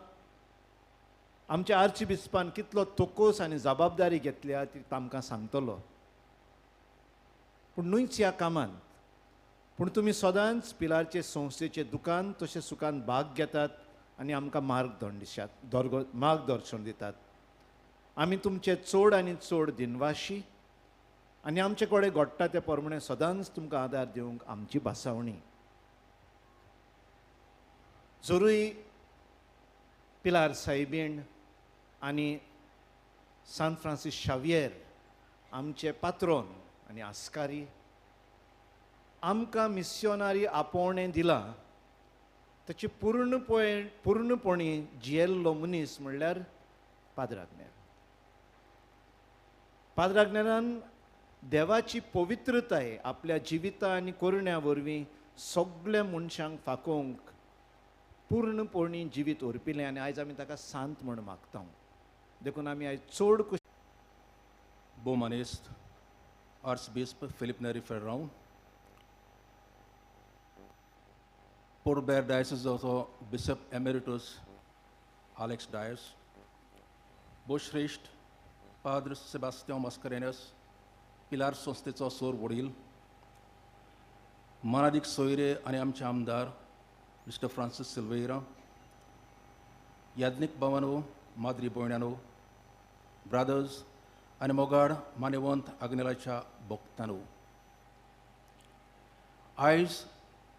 [SPEAKER 8] आमच्या आर्ची बिस्पान कितलो तोकोस आनी जबाबदारी घेतल्या ती तांकां सांगतलो. पूण न्हूच ह्या कामांत, पूण तुमी सदांच पिलारचे संस्थेचे दुकान तशें सुखान भाग घेतात आनी आमकां मार्गदर्शन दितात. आमी तुमचे चड आनी चड दिनवाशी आनी आमचे कडेन घडटा ते प्रमाणे सदांच तुमकां आदार दिवंक आमची भासावणी. जरूय पिलार सायबीण आनी सान फ्रांसीस शावियर आमचे पात्रोन आनी आस्कारी आमकां मिस्योनारी आपोवणें दिलां ताची पूर्णपणी जियेल्लो मनीस म्हणल्यार पाद्र आग्नेल. पाद्र आग्नेलान देवाची पवित्रताय आपल्या जिविता आनी करण्या वरवीं सगल्या मनशांक फाकोवंक पूर्णपणी जिवीत ओरपिलें आनी आयज आमी ताका सांत म्हूण मागता. देखून आमी आयज चड खुश.
[SPEAKER 14] बोमानेस्त आर्चबिस्प फिलीप नेरी फेर्रांव, पोर्ट ब्लेअर डायसिसाचो बिशप एमेरिटस आलेक्स डायस, भोवश्रेश्ठ पाद्र सेबास्त्यांव मास्करेन्हस, पिलार संस्थेचो सोर वडील, मानादीक सोयरे आनी आमचे आमदार मिस्टर फ्रांसीस सिल्वेरा, याज्ञीक भावानो, माद्री भयणानो, ब्रादर्स आनी मोगाड मानेवंत आग्नेलाच्या भक्तानो, आयज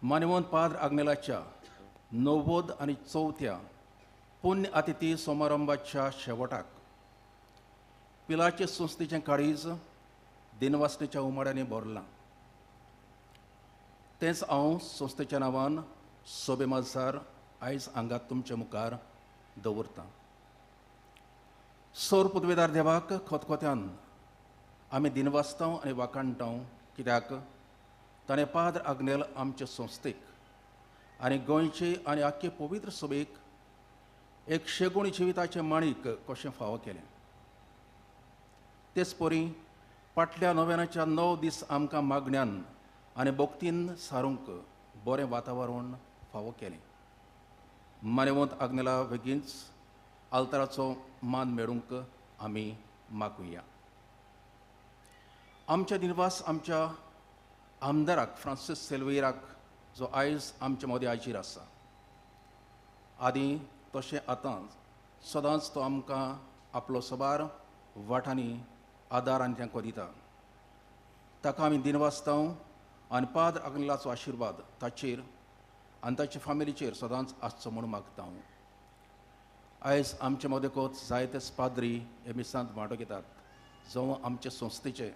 [SPEAKER 14] मानेवंत पाद्र आग्नेलाच्या 94 पुण्य अतिथी समारंभाच्या शेवटाक पिलाचे संस्थेचें काळीज दिनवासनेच्या उमाड्यांनी भरलां. तेंच हांव संस्थेच्या नांवान सोबे माजार आयज हांगा तुमच्या मुखार दवरतां. सौर पदवेदार देवाक खतखत्यान आमी दिनवासतां आनी वाखाणटां कित्याक ताणें पाद्र आग्नेल आमचे संस्थेक आनी गोंयचे आनी आख्खे पवित्र सभेक एक शेगुणी जिविताचें माणीक कशें फावो केलें. तेच परी फाटल्या नव्यानाच्या 9 दीस आमकां मागण्यान आनी भक्तीन सारूंक बरें वातावरण फावो केलें. मानेवंत आग्नेला बेगीनच आल्ताराचो मान मेळूंक आमी मागुया. आमच्या दिनवास आमच्या आमदाराक फ्रांसीस सिल्वेराक जो आयज आमचे मदें हाजीर आसा. आदीं तशें आतां सदांच तो आमकां आपलो सबार वाटांनी आदार आनी तेंको दिता. ताका आमी दिनवासता आनी पाद्र आग्नेलाचो आशिर्वाद ताचेर आनी ताचे फामिलीचेर सदांच आसचो म्हूण मागता. आयज आमचे मदेकूच जायतेच पाद्री हे मिसांत वांटो घेतात, जावं आमचे संस्थेचे,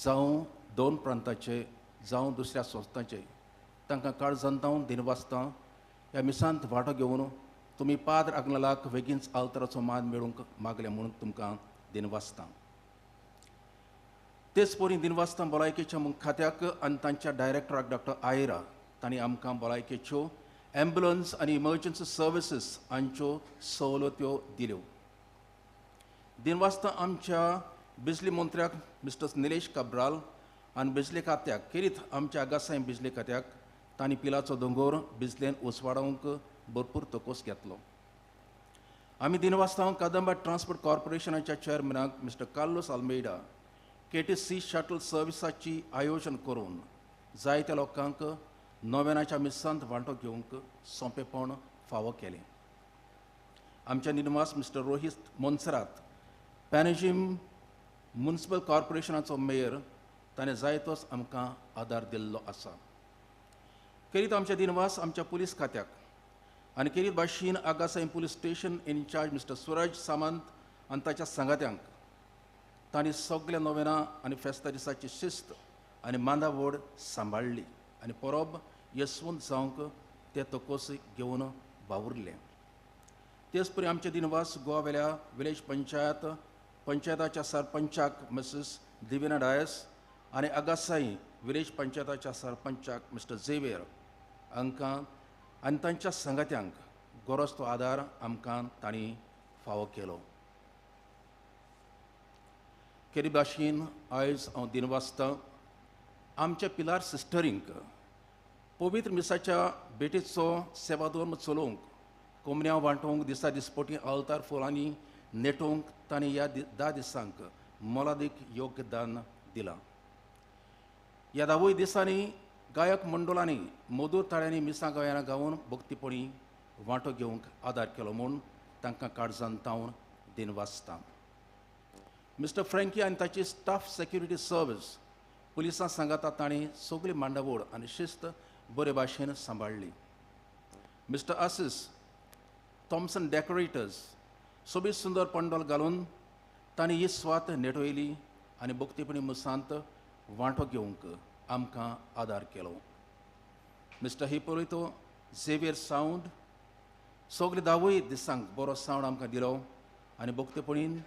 [SPEAKER 14] जावं दोन प्रांताचे, जावं दुसऱ्या संस्थांचे. तांकां काळजान दिनवासता ह्या मिसांत वांटो घेवन तुमी पाद्र आग्नेलाक बेगीनच आल्ताराचो मान मेळूंक मागलें म्हणून तुमकां दिनवासता. तेच परी दिनवासता भलायकेच्या खात्याक आनी तांच्या डायरेक्टराक डॉक्टर आयरा, तांणी आमकां भलायकेच्यो एम्बुलन्स आनी इमर्जन्सी सर्विसीस हांच्यो सवलत्यो दिल्यो. दिनवासता आमच्या बिजली मंत्र्याक मिस्टर निलेश काब्राल आनी बिजली खात्याक, खेरीत आमच्या आगासाय बिजली खात्याक तांणी पिलाचो दोंगोर बिजलेन उसवाडोवंक भरपूर तकोस घेतलो. आमी दिनवासता कदंबा ट्रान्सपोर्ट कॉर्पोरेशनाच्या चेअरमॅनाक mister Carlos Almeida KTC shuttle सर्विसाची आयोजन करून जायत्या लोकांक नव्यानाच्या मिसांत वांटो घेवंक सोंपेपण फावो केलें. आमच्या निनवास मिस्टर रोहित मोन्सरात, पॅनेजीम म्युनिसिपल कॉर्पोरेशनाचो मेयर, ताणें जायतोच आमकां आदार दिल्लो आसा. खेरीत आमच्या दिनवास आमच्या पुलीस खात्याक आनी खेरीत भाशेन Agassaim police station incharge mister Suraj Samant आनी ताच्या सांगात्यांक तांणी सगल्या नोवेनां आनी फेस्ता दिसाची शिस्त आनी मांदावड सांबाळ्ळी आनी परब येसवंत जावंक ते तकोस घेवन वावुरले. तेच परी आमचे दिनवास गोवावेल्या विलेज पंचायताच्या सरपंचाक मिसेस दिविना डायस आनी आगासाई विलेज पंचायताच्या सरपंचाक मिस्टर झेवियर हांकां आनी तांच्या सांगात्यांक गरज तो आदार आमकां तांणी फावो केलो. केरी भाशेन आयज हांव दिनवासतां आमच्या पिलार सिस्टरींक पवित्र मिसाच्या भेटीचो सेवाधर्म चलोवंक, कोमन्यांव वांटोवंक, दिसा दिसपटी आल्तार फुलांनी नेटोवंक तांणी ह्या 10 दिसांक मोलादीक योगदान दिलां. ह्या 10 दिसांनी गायक मंडळांनी मधूर ताळ्यांनी मिसां गायनां गावन भक्तीपणी वांटो घेवंक आदार केलो म्हूण तांकां काळजान तावन दिनवासता. मिस्टर फ्रँकी आनी ताची स्टाफ सेक्युरिटी सर्वीस पुलिसां सांगाता तांणी सगळी मांडावळ आनी शिस्त बरे भाशेन सांबाळ्ळी. मिस्टर आसिस थॉम्सन डेकोरेटर्स सोबीत सुंदर पंडोल घालून तांणी ही स्वात नेटयली आनी भक्तीपणी मुसांत वांटो घेवंक आमकां आदार केलो. मिस्टर हिपोलितो झेवियर सावंड सगळे धावूय दिसांक बरो सावंड आमकां दिलो आनी भक्तीपणीन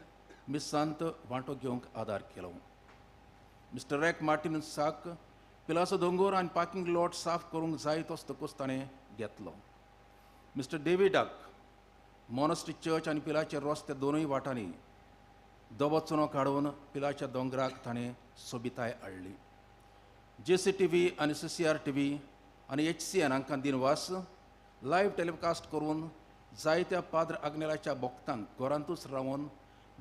[SPEAKER 14] मिसांत वांटो घेवंक आदार केलो. मिस्टर रॅक मार्टीन साक पिलाचो दोंगोर आनी पार्किंग लॉट साफ करूंक जाय तोच तकोस ताणें घेतलो. मिस्टर डेविडाक मोनस्ट्री चर्च आनी पिलाचे रस्ते दोनूय वाटांनी दबो चुनो काडून पिलाच्या दोंगराक ताणें सोबिताय हाडली. JCTV आनी CCRTV आनी HCN हांकां दिनवास लायव्ह टेलिकास्ट करून जायत्या पाद्र आग्नेलाच्या भक्तांक घरांतूच रावन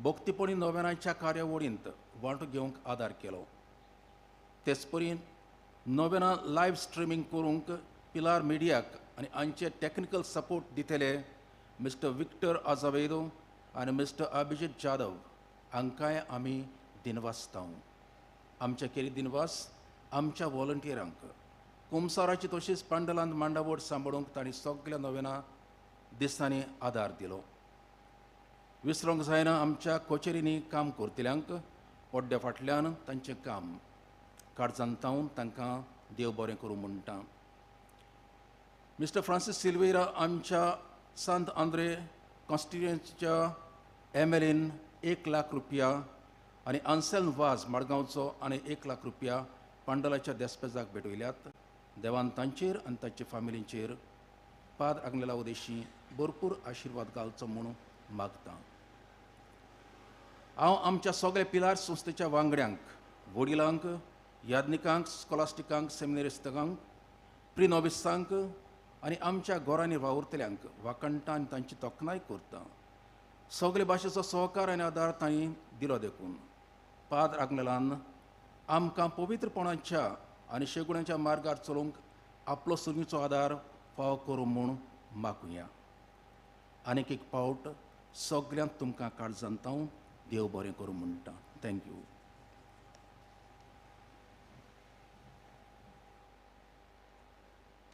[SPEAKER 14] भक्तीपणी नोवेनाच्या कार्यावळींत वांटो घेवंक आदार केलो. तेच परी नोवेना लायव्ह स्ट्रिमींग करूंक पिलार मिडियाक आनी हांचे टॅक्निकल सपोर्ट दितले मिस्टर विक्टर आजावेदो आनी मिस्टर अभिजीत जाधव हांकांय आमी दिनवासता. आमच्या केरी दिनवास आमच्या वॉलंटियरांक कुमसाराची तशीच पांडलांत मांडावळ सांबाळूंक तांणी सगळ्या नोवेना दिसांनी आदार दिलो. विसरूंक जायना आमच्या कचेरींनी काम करतल्यांक पड्ड्या फाटल्यान तांचें काम काळजान तावन तांकां देव बरें करूं म्हणटा. मिस्टर फ्रांसीस सिल्वेरा आमच्या सांत आंद्रे कॉन्स्टिट्युएन्सीच्या MLAन 1 लाख रुपया आनी आन्सेल वाज मडगांवचो आनी 1 लाख रुपया पांडलाच्या देस्पेजाक भेटयल्यात. देवान तांचेर आनी तांच्या फामिलींचेर पाद आग्नेला उदेशी भरपूर आशिर्वाद घालचो म्हूण मागता. हांव आमच्या सगळ्या पिलार संस्थेच्या वांगड्यांक, वडिलांक, याज्ञिकांक, स्कॉलास्टिकांक, सेमिनारिस्तांक, प्रिनोविसांक आनी आमच्या घरांनी वावुरतल्यांक वाखणटा आनी तांची तोखणाय करता. सगळे भाशेचो सहकार आनी आदार तांणी दिलो देखून पाद्र आग्नेलान आमकां पवित्रपणाच्या आनी शेगुणाच्या मार्गार चलोवंक आपलो सुरणीचो आदार फावो करूं म्हूण मागुया. आनीक एक पावट सगल्यांक तुमकां काळजान हांव देव बरें करूं म्हणटा. Thank you.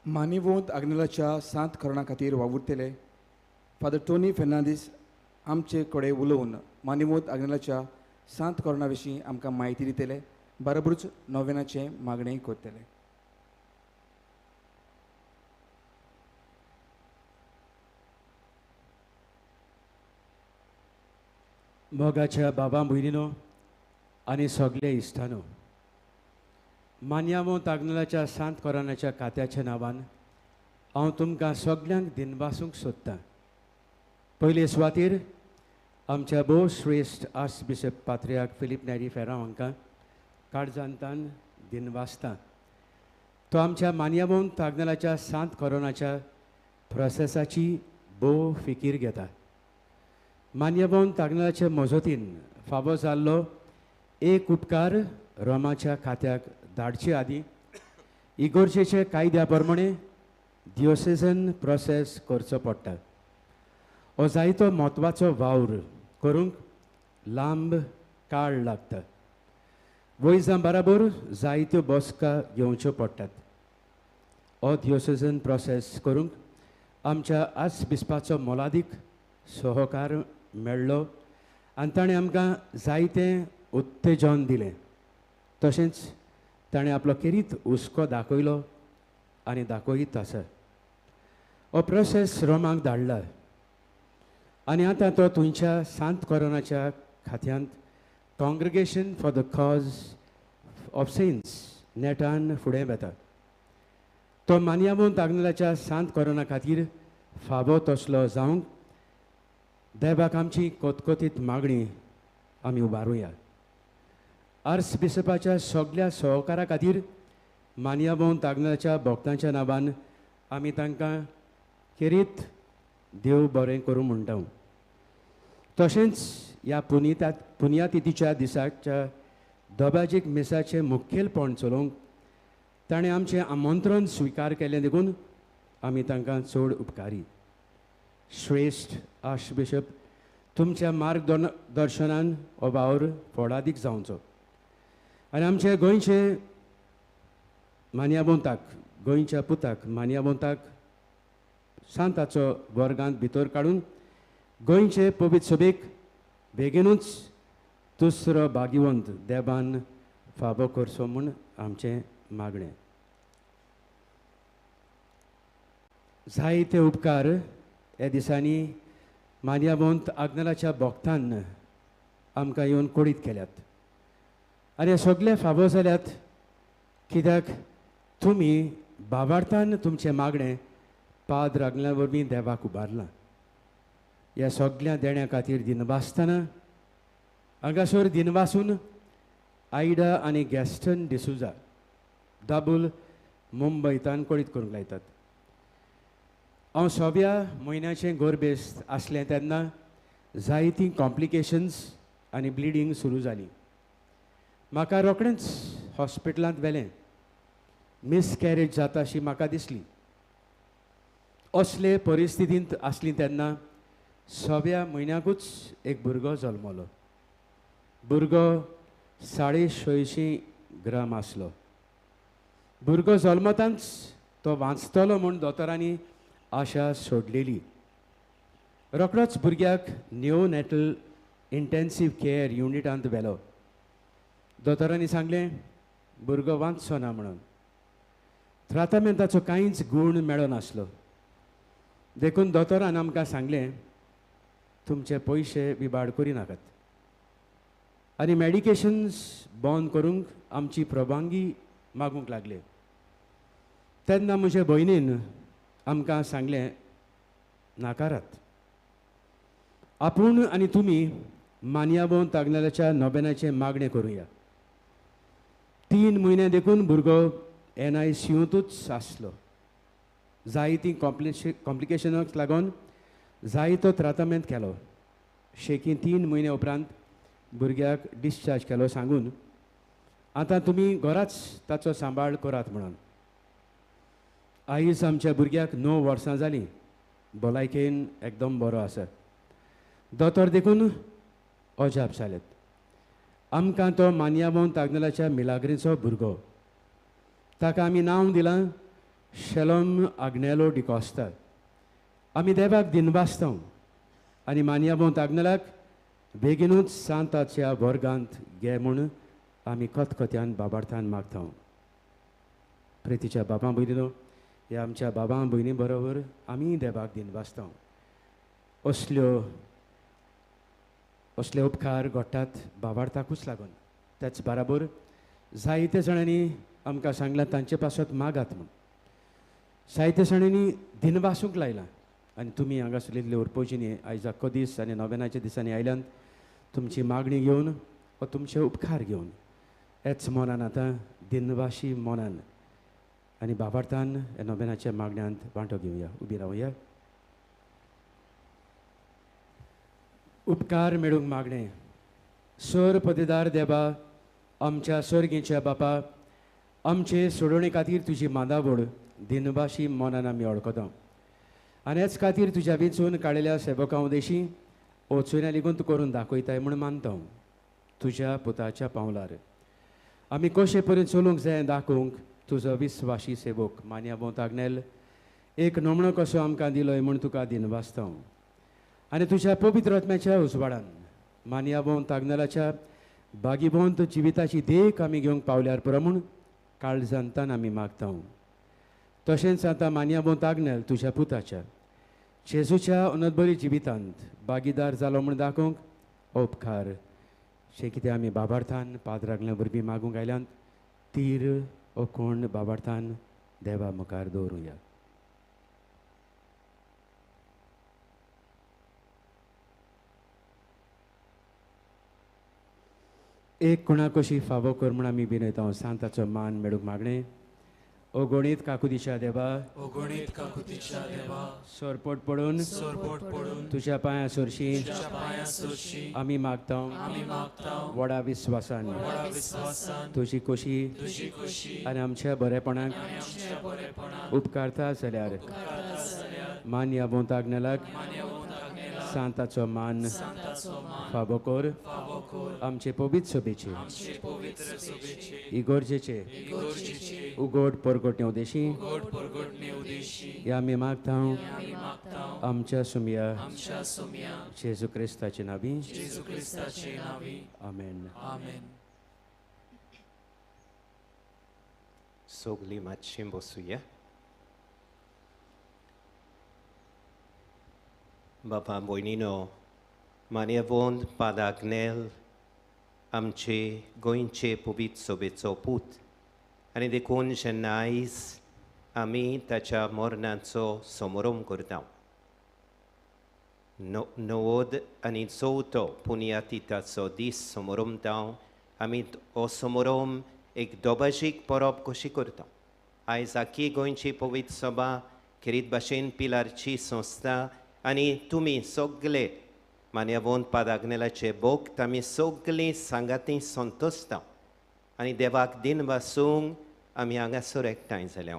[SPEAKER 12] मानिवोंत आग्नेलाच्या सांत करणा खातीर वावुरतले फादर टोनी फेर्नांदीस आमचे कडेन उलोवन मानिवोंत आग्नेलाच्या सांत करणा विशीं आमकां म्हायती दितले, बरोबरूच नोवेनाचें मागणें करतले.
[SPEAKER 1] मोगाच्या बाबा भयणीनो आनी सगळे इश्टानो, मान्यावंत आग्नेलाच्या सांत कोरानाच्या खात्याच्या नांवान हांव तुमकां सगल्यांक दिनवासूंक सोदतां. पयले सुवातेर आमच्या भोव श्रेश्ठ आर्चबिशप पात्र्याक फिलीप नेरी फेरांव हांकां काळजांतान दिनवासता. तो आमच्या मान्यावंत आग्नेलाच्या सांत कोरोनाच्या प्रोसेसाची भोव फिकीर घेता. मान्यवंत आग्नेलाचे मजतीन फावो जाल्लो एक उपकार रोमाच्या खात्याक धाडचे आदीं इगोर्जेचे कायद्या प्रमाणे दियोसेजन प्रोसेस करचो पडटा. हो जायतो म्हत्वाचो वावर करूंक लांब काळ लागता. वैजां बराबर जायत्यो बसका घेवच्यो पडटात. हो दियोसेजन प्रोसेस करूंक आमच्या आर्चबिस्पाचो मोलादीक सहकार मेळ्ळो आनी ताणें आमकां जायतें उत्तेजन दिलें. तशेंच ताणें आपलो खेरीत हुस्को दाखयलो आनी दाखयत आसा. हो प्रोसेस रोमाक धाडला आनी आतां तो थंयच्या सांत कोरोनाच्या खात्यांत congregation for the cause of saints नेटान फुडें वता. तो मान्यावंत आग्नेलाच्या सांत कोरोना खातीर फावो तसलो जावंक देवाक आमची कोतकोतीत मागणी आमी उबारुया. आर्चबिशपाच्या सगल्या सहकारा खातीर मान्यावंत आग्नेलाच्या भक्तांच्या नांवान आमी तांकां खेरीत देव बरें करूं म्हणटा. तशेंच ह्या पुण्यातिथीच्या दिसाच्या दबाजीक मिसाचें मुखेलपण चलोवंक ताणें आमचें आमंत्रण स्विकार केलें देखून आमी तांकां चड उपकारी. श्रेश्ठ आर्चबिशप तुमच्या मार्गदर्शनान हो वावर फोडादीक जावचो आनी आमचे गोंयचे मान्याबोंताक गोंयच्या पुताक मान्याबोंताक सांताचो वर्गांत भितर काडून गोंयचे पवित्र सभेक बेगीनूच दुसरो भाग्यवंत देवान फावो करचो म्हूण आमचें मागणें. जायते उपकार ह्या दिसांनी मान्याबोंत आग्नेलाच्या भक्तान आमकां येवन कोडीत केल्यात आनी हे सगळे फावो जाल्यात कित्याक तुमी बाबार्थान तुमचें मागणें पाद्र आग्नेला वरवीं देवाक उबारलां. ह्या सगळ्या देण्या खातीर दिनवासतना हांगासर दिनवासून आयडा आनी गॅस्टन डिसुजा दाबूल मुंबयतान कोडीत करूंक लायतात. हांव सव्या म्हयन्याचें गोरबेस्त आसलें तेन्ना जायतीं कॉम्प्लिकेशन्स आनी ब्लिडींग सुरू जाली. म्हाका रोखडेंच हॉस्पिटलांत व्हेलें. मिसकॅरेज जाता अशी म्हाका दिसली. असले परिस्थितींत आसली तेन्ना सव्या म्हयन्याकूच एक भुरगो जल्मलो. भुरगो 650 ग्राम आसलो. भुरगो जल्मतांच तो वांचतलो म्हूण दोतोरांनी आशा सोडलेली. रोखडोच भुरग्याक निओनॅटल इंटेन्सीव केअर युनिटांत व्हेलो. दोतोरांनी सांगलें भुरगो वांचचो ना म्हणून. त्रातामेंताचो कांयच गूण मेळनासलो. देखून दोतोरान आमकां सांगलें तुमचे पयशे विबाड करिनाकात आनी मॅडिकेशन्स बंद करूंक आमची प्रवानगी मागूंक लागले. तेन्ना म्हजे भयणीन आमकां सांगलें नाकारात. आपूण आनी तुमी मान्याबोंत आग्नेलाच्या नोबेनाचें मागणें करुया. 3 म्हयने देखून भुरगो NICUंतूच आसलो. जायतीं कॉम्प्लिकेशनाक लागून जायतो त्रातामेंत केलो. शेकी 3 म्हयने उपरांत भुरग्याक डिस्चार्ज केलो सांगून आतां तुमी घराच ताचो सांबाळ करात म्हणून. आयज आमच्या भुरग्याक 9 वर्सां जालीं. भलायकेन एकदम बरो आसा. दोतोर देखून अजाप जालेत. आमकां तो मान्याबोंत आग्नेलाच्या मिलाग्रीचो भुरगो. ताका आमी नांव दिलां शेलोम आग्नेलो डिकॉस्ता. आमी देवाक दिनवासता आनी मान्याबोंत आग्नेलाक बेगीनूच सांताच्या वर्गांत घे म्हूण आमी खतखत्यान बाबार्थान मागता. प्रेतीच्या बाबा भयणीनो ह्या आमच्या बाबा भयणी बरोबर आमी देवाक दिनवासता. असल्यो असले उपकार घडटात बाबार्थाकूच लागून. त्याच बराबर जायते जाणांनी आमकां सांगलां तांचे पासत मागात म्हूण. जायते जाणांनी दिनवासूंक लायलां आनी तुमी हांगासर इतले उरपोवची आयज आख्खो दीस आनी नोवेनाच्या दिसांनी आयल्यान तुमची मागणी घेवन वा तुमचे उपकार घेवन हेच मनान आतां दिनवाशी मनान आनी बाबार्थान ह्या नोवेनाच्या मागण्यांत वांटो घेवया. उबी रावया. उपकार मेळूंक मागणें. सर पदेदार देवा आमच्या सर्गीच्या बापा आमचे सोडोवणे खातीर तुजी मादावड दिनवाशी मनान आमी वळखता आनी हेच खातीर तुज्या वेंचून काडिल्ल्या सेवकां उदेशी वचून लिगून तूं करून दाखयताय म्हूण मानता. तुज्या पुताच्या पावलार आमी कशे पर्यंत चलूंक जाय दाखोवंक तुजो विस्वाशी सेवक मान्याबोंत आग्नेल एक नमणो कसो आमकां दिलोय म्हूण तुका दिनवासता. आनी तुज्या पवित्र आत्म्याच्या उजवाडान मान्याबोंत आग्नेलाच्या बागीबोंत जिविताची देख आमी घेवंक पावल्यार पुरो म्हूण काळजांतान आमी मागता. तशेंच आतां मान्याबोंत आग्नेल तुज्या पुताच्या जेजूच्या अनदबरी जिवितांत भागीदार जालो म्हूण दाखोवंक उपकार शे कितें आमी बाबार्थान पाद्रागल्या वरवीं मागूंक आयल्यान तीर ओ कोण बाबार्थान देवा मुखार दवरुया. एक कोणा कशी फावो कर म्हूण आमी विनयता. सांताचो मान मेळूंक मागणें. ओगणीत काकुतीच्या देवा,
[SPEAKER 7] ओगणीत काकुतीच्या देवा,
[SPEAKER 1] सरपोट पडून,
[SPEAKER 7] सरपोट पडून
[SPEAKER 1] तुझ्या पांया सरशी,
[SPEAKER 7] तुझ्या पांया सरशी
[SPEAKER 1] आमी मागता,
[SPEAKER 7] आमी मागता
[SPEAKER 1] व्हडा विस्वासान,
[SPEAKER 7] व्हडा विस्वासान
[SPEAKER 1] तुजी खोशी,
[SPEAKER 7] तुजी खोशी
[SPEAKER 1] आनी आमच्या बरेपणाक
[SPEAKER 7] आनी आमच्या बरेपणाक
[SPEAKER 1] उपकारता जाल्यार
[SPEAKER 7] उपकारता जाल्यार
[SPEAKER 1] मान्या बोंताग्नेलाक सांताचो मान फावो कर आमचे पवित्र सभेचे इगोर्जेचे उगोड परगटणे उदेशी ह्या आमी मागता आमच्या सुमया जेजू क्रिस्ताचे नावी. आमेन.
[SPEAKER 9] सगळीं मातशीं बसुया. बाबा भयणीनो, मान्यवंत पाद आग्नेल आमचे गोंयचे पवित्र सभेचो पूत आनी देखून जेन्ना आयज आमी ताच्या मरणाचो समारंभ करता, 94 पुण्यातिथाचो दीस समारंभता आमी. हो समारंभ एक दोबाजीक परब कशी करता. आयज आखी गोंयची पवित्र सभा खेरीत भाशेन पिलारची संस्था आनी तुमी सगळे मान्यवंत पाद आग्नेलाचे भक्त आमी सगळीं सांगाती संतोसता आनी देवाक दिन वासूंक आमी हांगासर एकठांय जाल्या.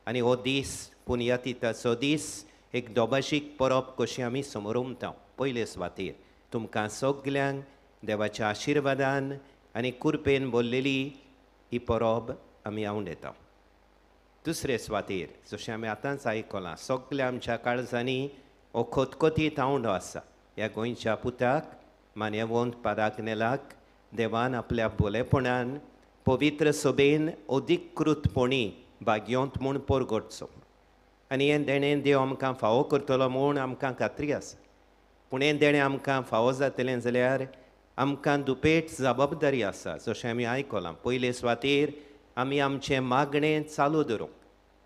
[SPEAKER 9] आनी हो दीस पुण्यातिथाचो दीस एक दोबाजीक परब कशी आमी समारंभता. पयले सुवातेर तुमकां सगल्यांक देवाच्या आशिर्वादान आनी कुरपेन भरलेली ही परब आमी आवडटा. दुसरे सुवातेर जशें आमी आतांच आयकलां, सगल्या आमच्या काळजांनी हो खतखतीत आवंडो आसा. ह्या गोंयच्या पुताक मान्यवंत पाद आग्नेलाक देवान आपल्या बोलेपणान पवित्र सभेन अधिकृतपणी भाग्योंत म्हूण परगटचो आनी हें देणें देव आमकां फावो करतलो म्हूण आमकां खात्री आसा. पूण हें देणें आमकां फावो जातलें जाल्यार आमकां दुपेट जबाबदारी आसा. जशें आमी आयकलां, पयले सुवातेर आमी आमचें मागणें चालू दवरूंक,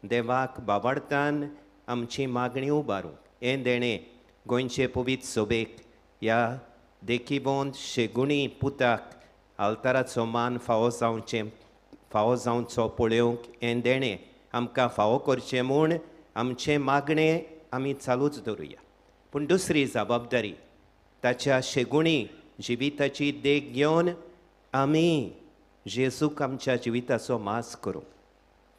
[SPEAKER 9] देवाक बाबाडतान आमची मागणी उबारूंक. हें देणें गोंयचे पवित्र सभेक ह्या देखीबोंद शेगुणी पुताक आल्ताराचो मान फावो जावचें फावो जावचो पळोवंक हें देणें आमकां फावो करचें म्हूण आमचें मागणें आमी चालूच दवरुया. पूण दुसरी जबाबदारी ताच्या शेगुणी जिविताची देख घेवन आमी जेजूक आमच्या जिविताचो मास करूंक.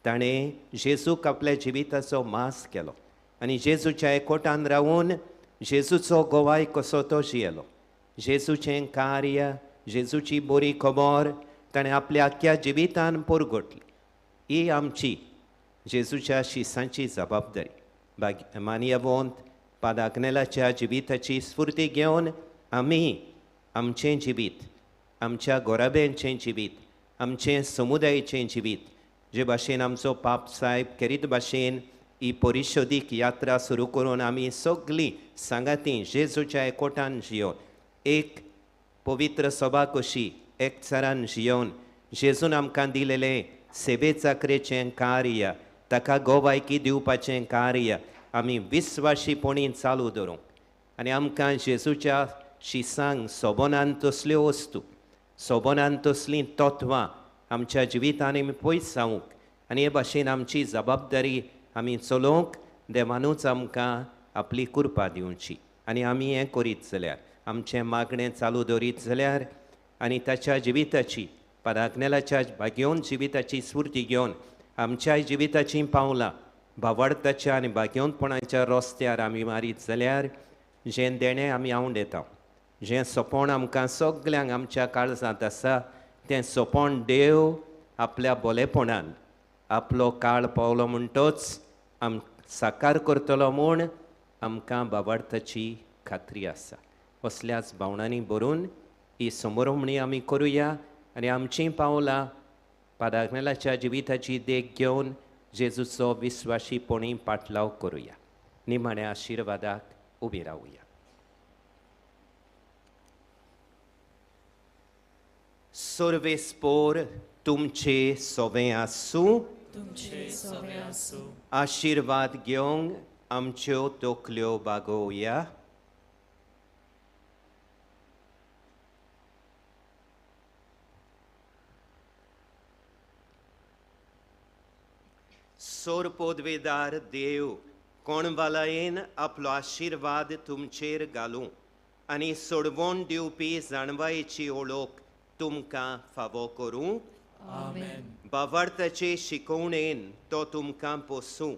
[SPEAKER 9] ताणें जेजूक आपल्या जिविताचो मास केलो आनी जेजूच्या एकवटान रावून जेजूचो गोवाय कसो तो जियेलो. जेजूचें कार्य, जेजूची बरी खबर ताणें आपल्या आख्ख्या जिवितान परगटली. ही आमची जेजूच्या शिसांची जबाबदारी. मान्यवंत पाद आग्नेलाच्या जिविताची स्फूर्ती घेवन आमी आमचें जिवीत, आमच्या गोराब्यांचें जिवीत, आमचें समुदायाचें जिवीत, जे भाशेन आमचो पाप साहेब खेरीत भाशेन ही परिशोदीक यात्रा सुरू करून आमी सगळीं सांगाती जेजूच्या एकवटान जियोवन एक पवित्र सभा कशी एकचारान जियोवन जेजून आमकां दिलेलें सेवे चाकरेचें कार्य, ताका गोवायकी दिवपाचें कार्य आमी विस्वाशीपणी चालू दवरूंक आनी आमकां जेजूच्या शिसांक सोबोनान तसल्यो वस्तू, सोबोनान तसलीं तत्वां आमच्या जिवितान आमी पयस जावंक आनी हे भाशेन आमची जबाबदारी आमी चलोवंक देवानूच आमकां आपली कृपा दिवची. आनी आमी हें करीत जाल्यार, आमचें मागणें चालू दवरीत जाल्यार आनी ताच्या जिविताची पाद आग्नेलाच्या भाग्योवन जिविताची स्फूर्ती घेवन आमच्याय जिविताचीं पावलां भावार्थाच्या आनी भाग्योवंतपणाच्या रस्त्यार आमी मारीत जाल्यार जें देणें आमी आवडटा, जें सोंपण आमकां सगल्यांक आमच्या काळजांत आसा तें सोंपण देव आपल्या बोलेपणान आपलो काळ पावलो म्हणटोच आम साकार करतलो म्हूण आमकां बाबार्थाची खात्री आसा. असल्याच भावनांनी भरून ही समोरमणी आमी करुया आनी आमचीं पावलां पाद आग्नेलाच्या जिविताची देख घेवन जेजूचो विस्वाशीपणी पाटलाव करुया. निमाण्या आशिर्वादाक उबी रावया. सर्वेस्पोर तुमचे सोवे आसूं, आशिर्वाद घेवंक आमच्यो तकल्यो बागोवया. सोरपोदवेदार देव कोणवालायेन आपलो आशिर्वाद तुमचेर घालूं आनी सोडवण दिवपी जाणवायेची ओळख तुमकां फावो करूं. आमेन. बावार्थाचे शिकवणेन तो तुमकां पोसूं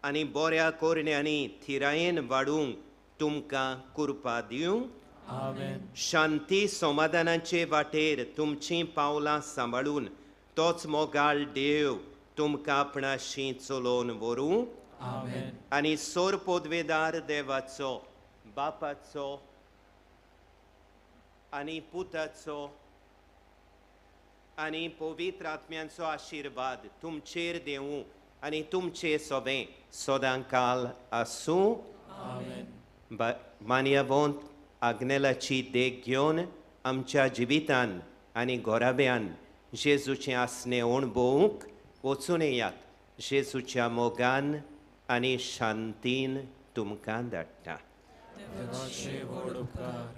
[SPEAKER 9] आनी बऱ्या कोरण्यांनी थिरायेन वाडूंक तुमकां कृपा दिवं.
[SPEAKER 7] आमेन.
[SPEAKER 9] शांती समाधानाचे वाटेर तुमचीं पावलां सांबाळून तोच मोगाळ देव तुमकां आपणाशी चलोवन व्हरूं.
[SPEAKER 7] आमेन.
[SPEAKER 9] आनी सोर पोदवेदार देवाचो, बापाचो आनी पुताचो आनी पवित्र आत्म्यांचो आशिर्वाद तुमचेर देवूं आनी तुमचे सोबें सदां काल आसूं.
[SPEAKER 7] आमेन.
[SPEAKER 9] मान्यवंत आग्नेलाची देख घेवन आमच्या जिवितान आनी घराब्यान जेजूचें आसणें अणभवूंक वचून येयात. जेजूच्या मोगान आनी शांतीन तुमकां धाडटा.
[SPEAKER 7] देवाचे व्हड उपकार.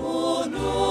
[SPEAKER 4] Oh no.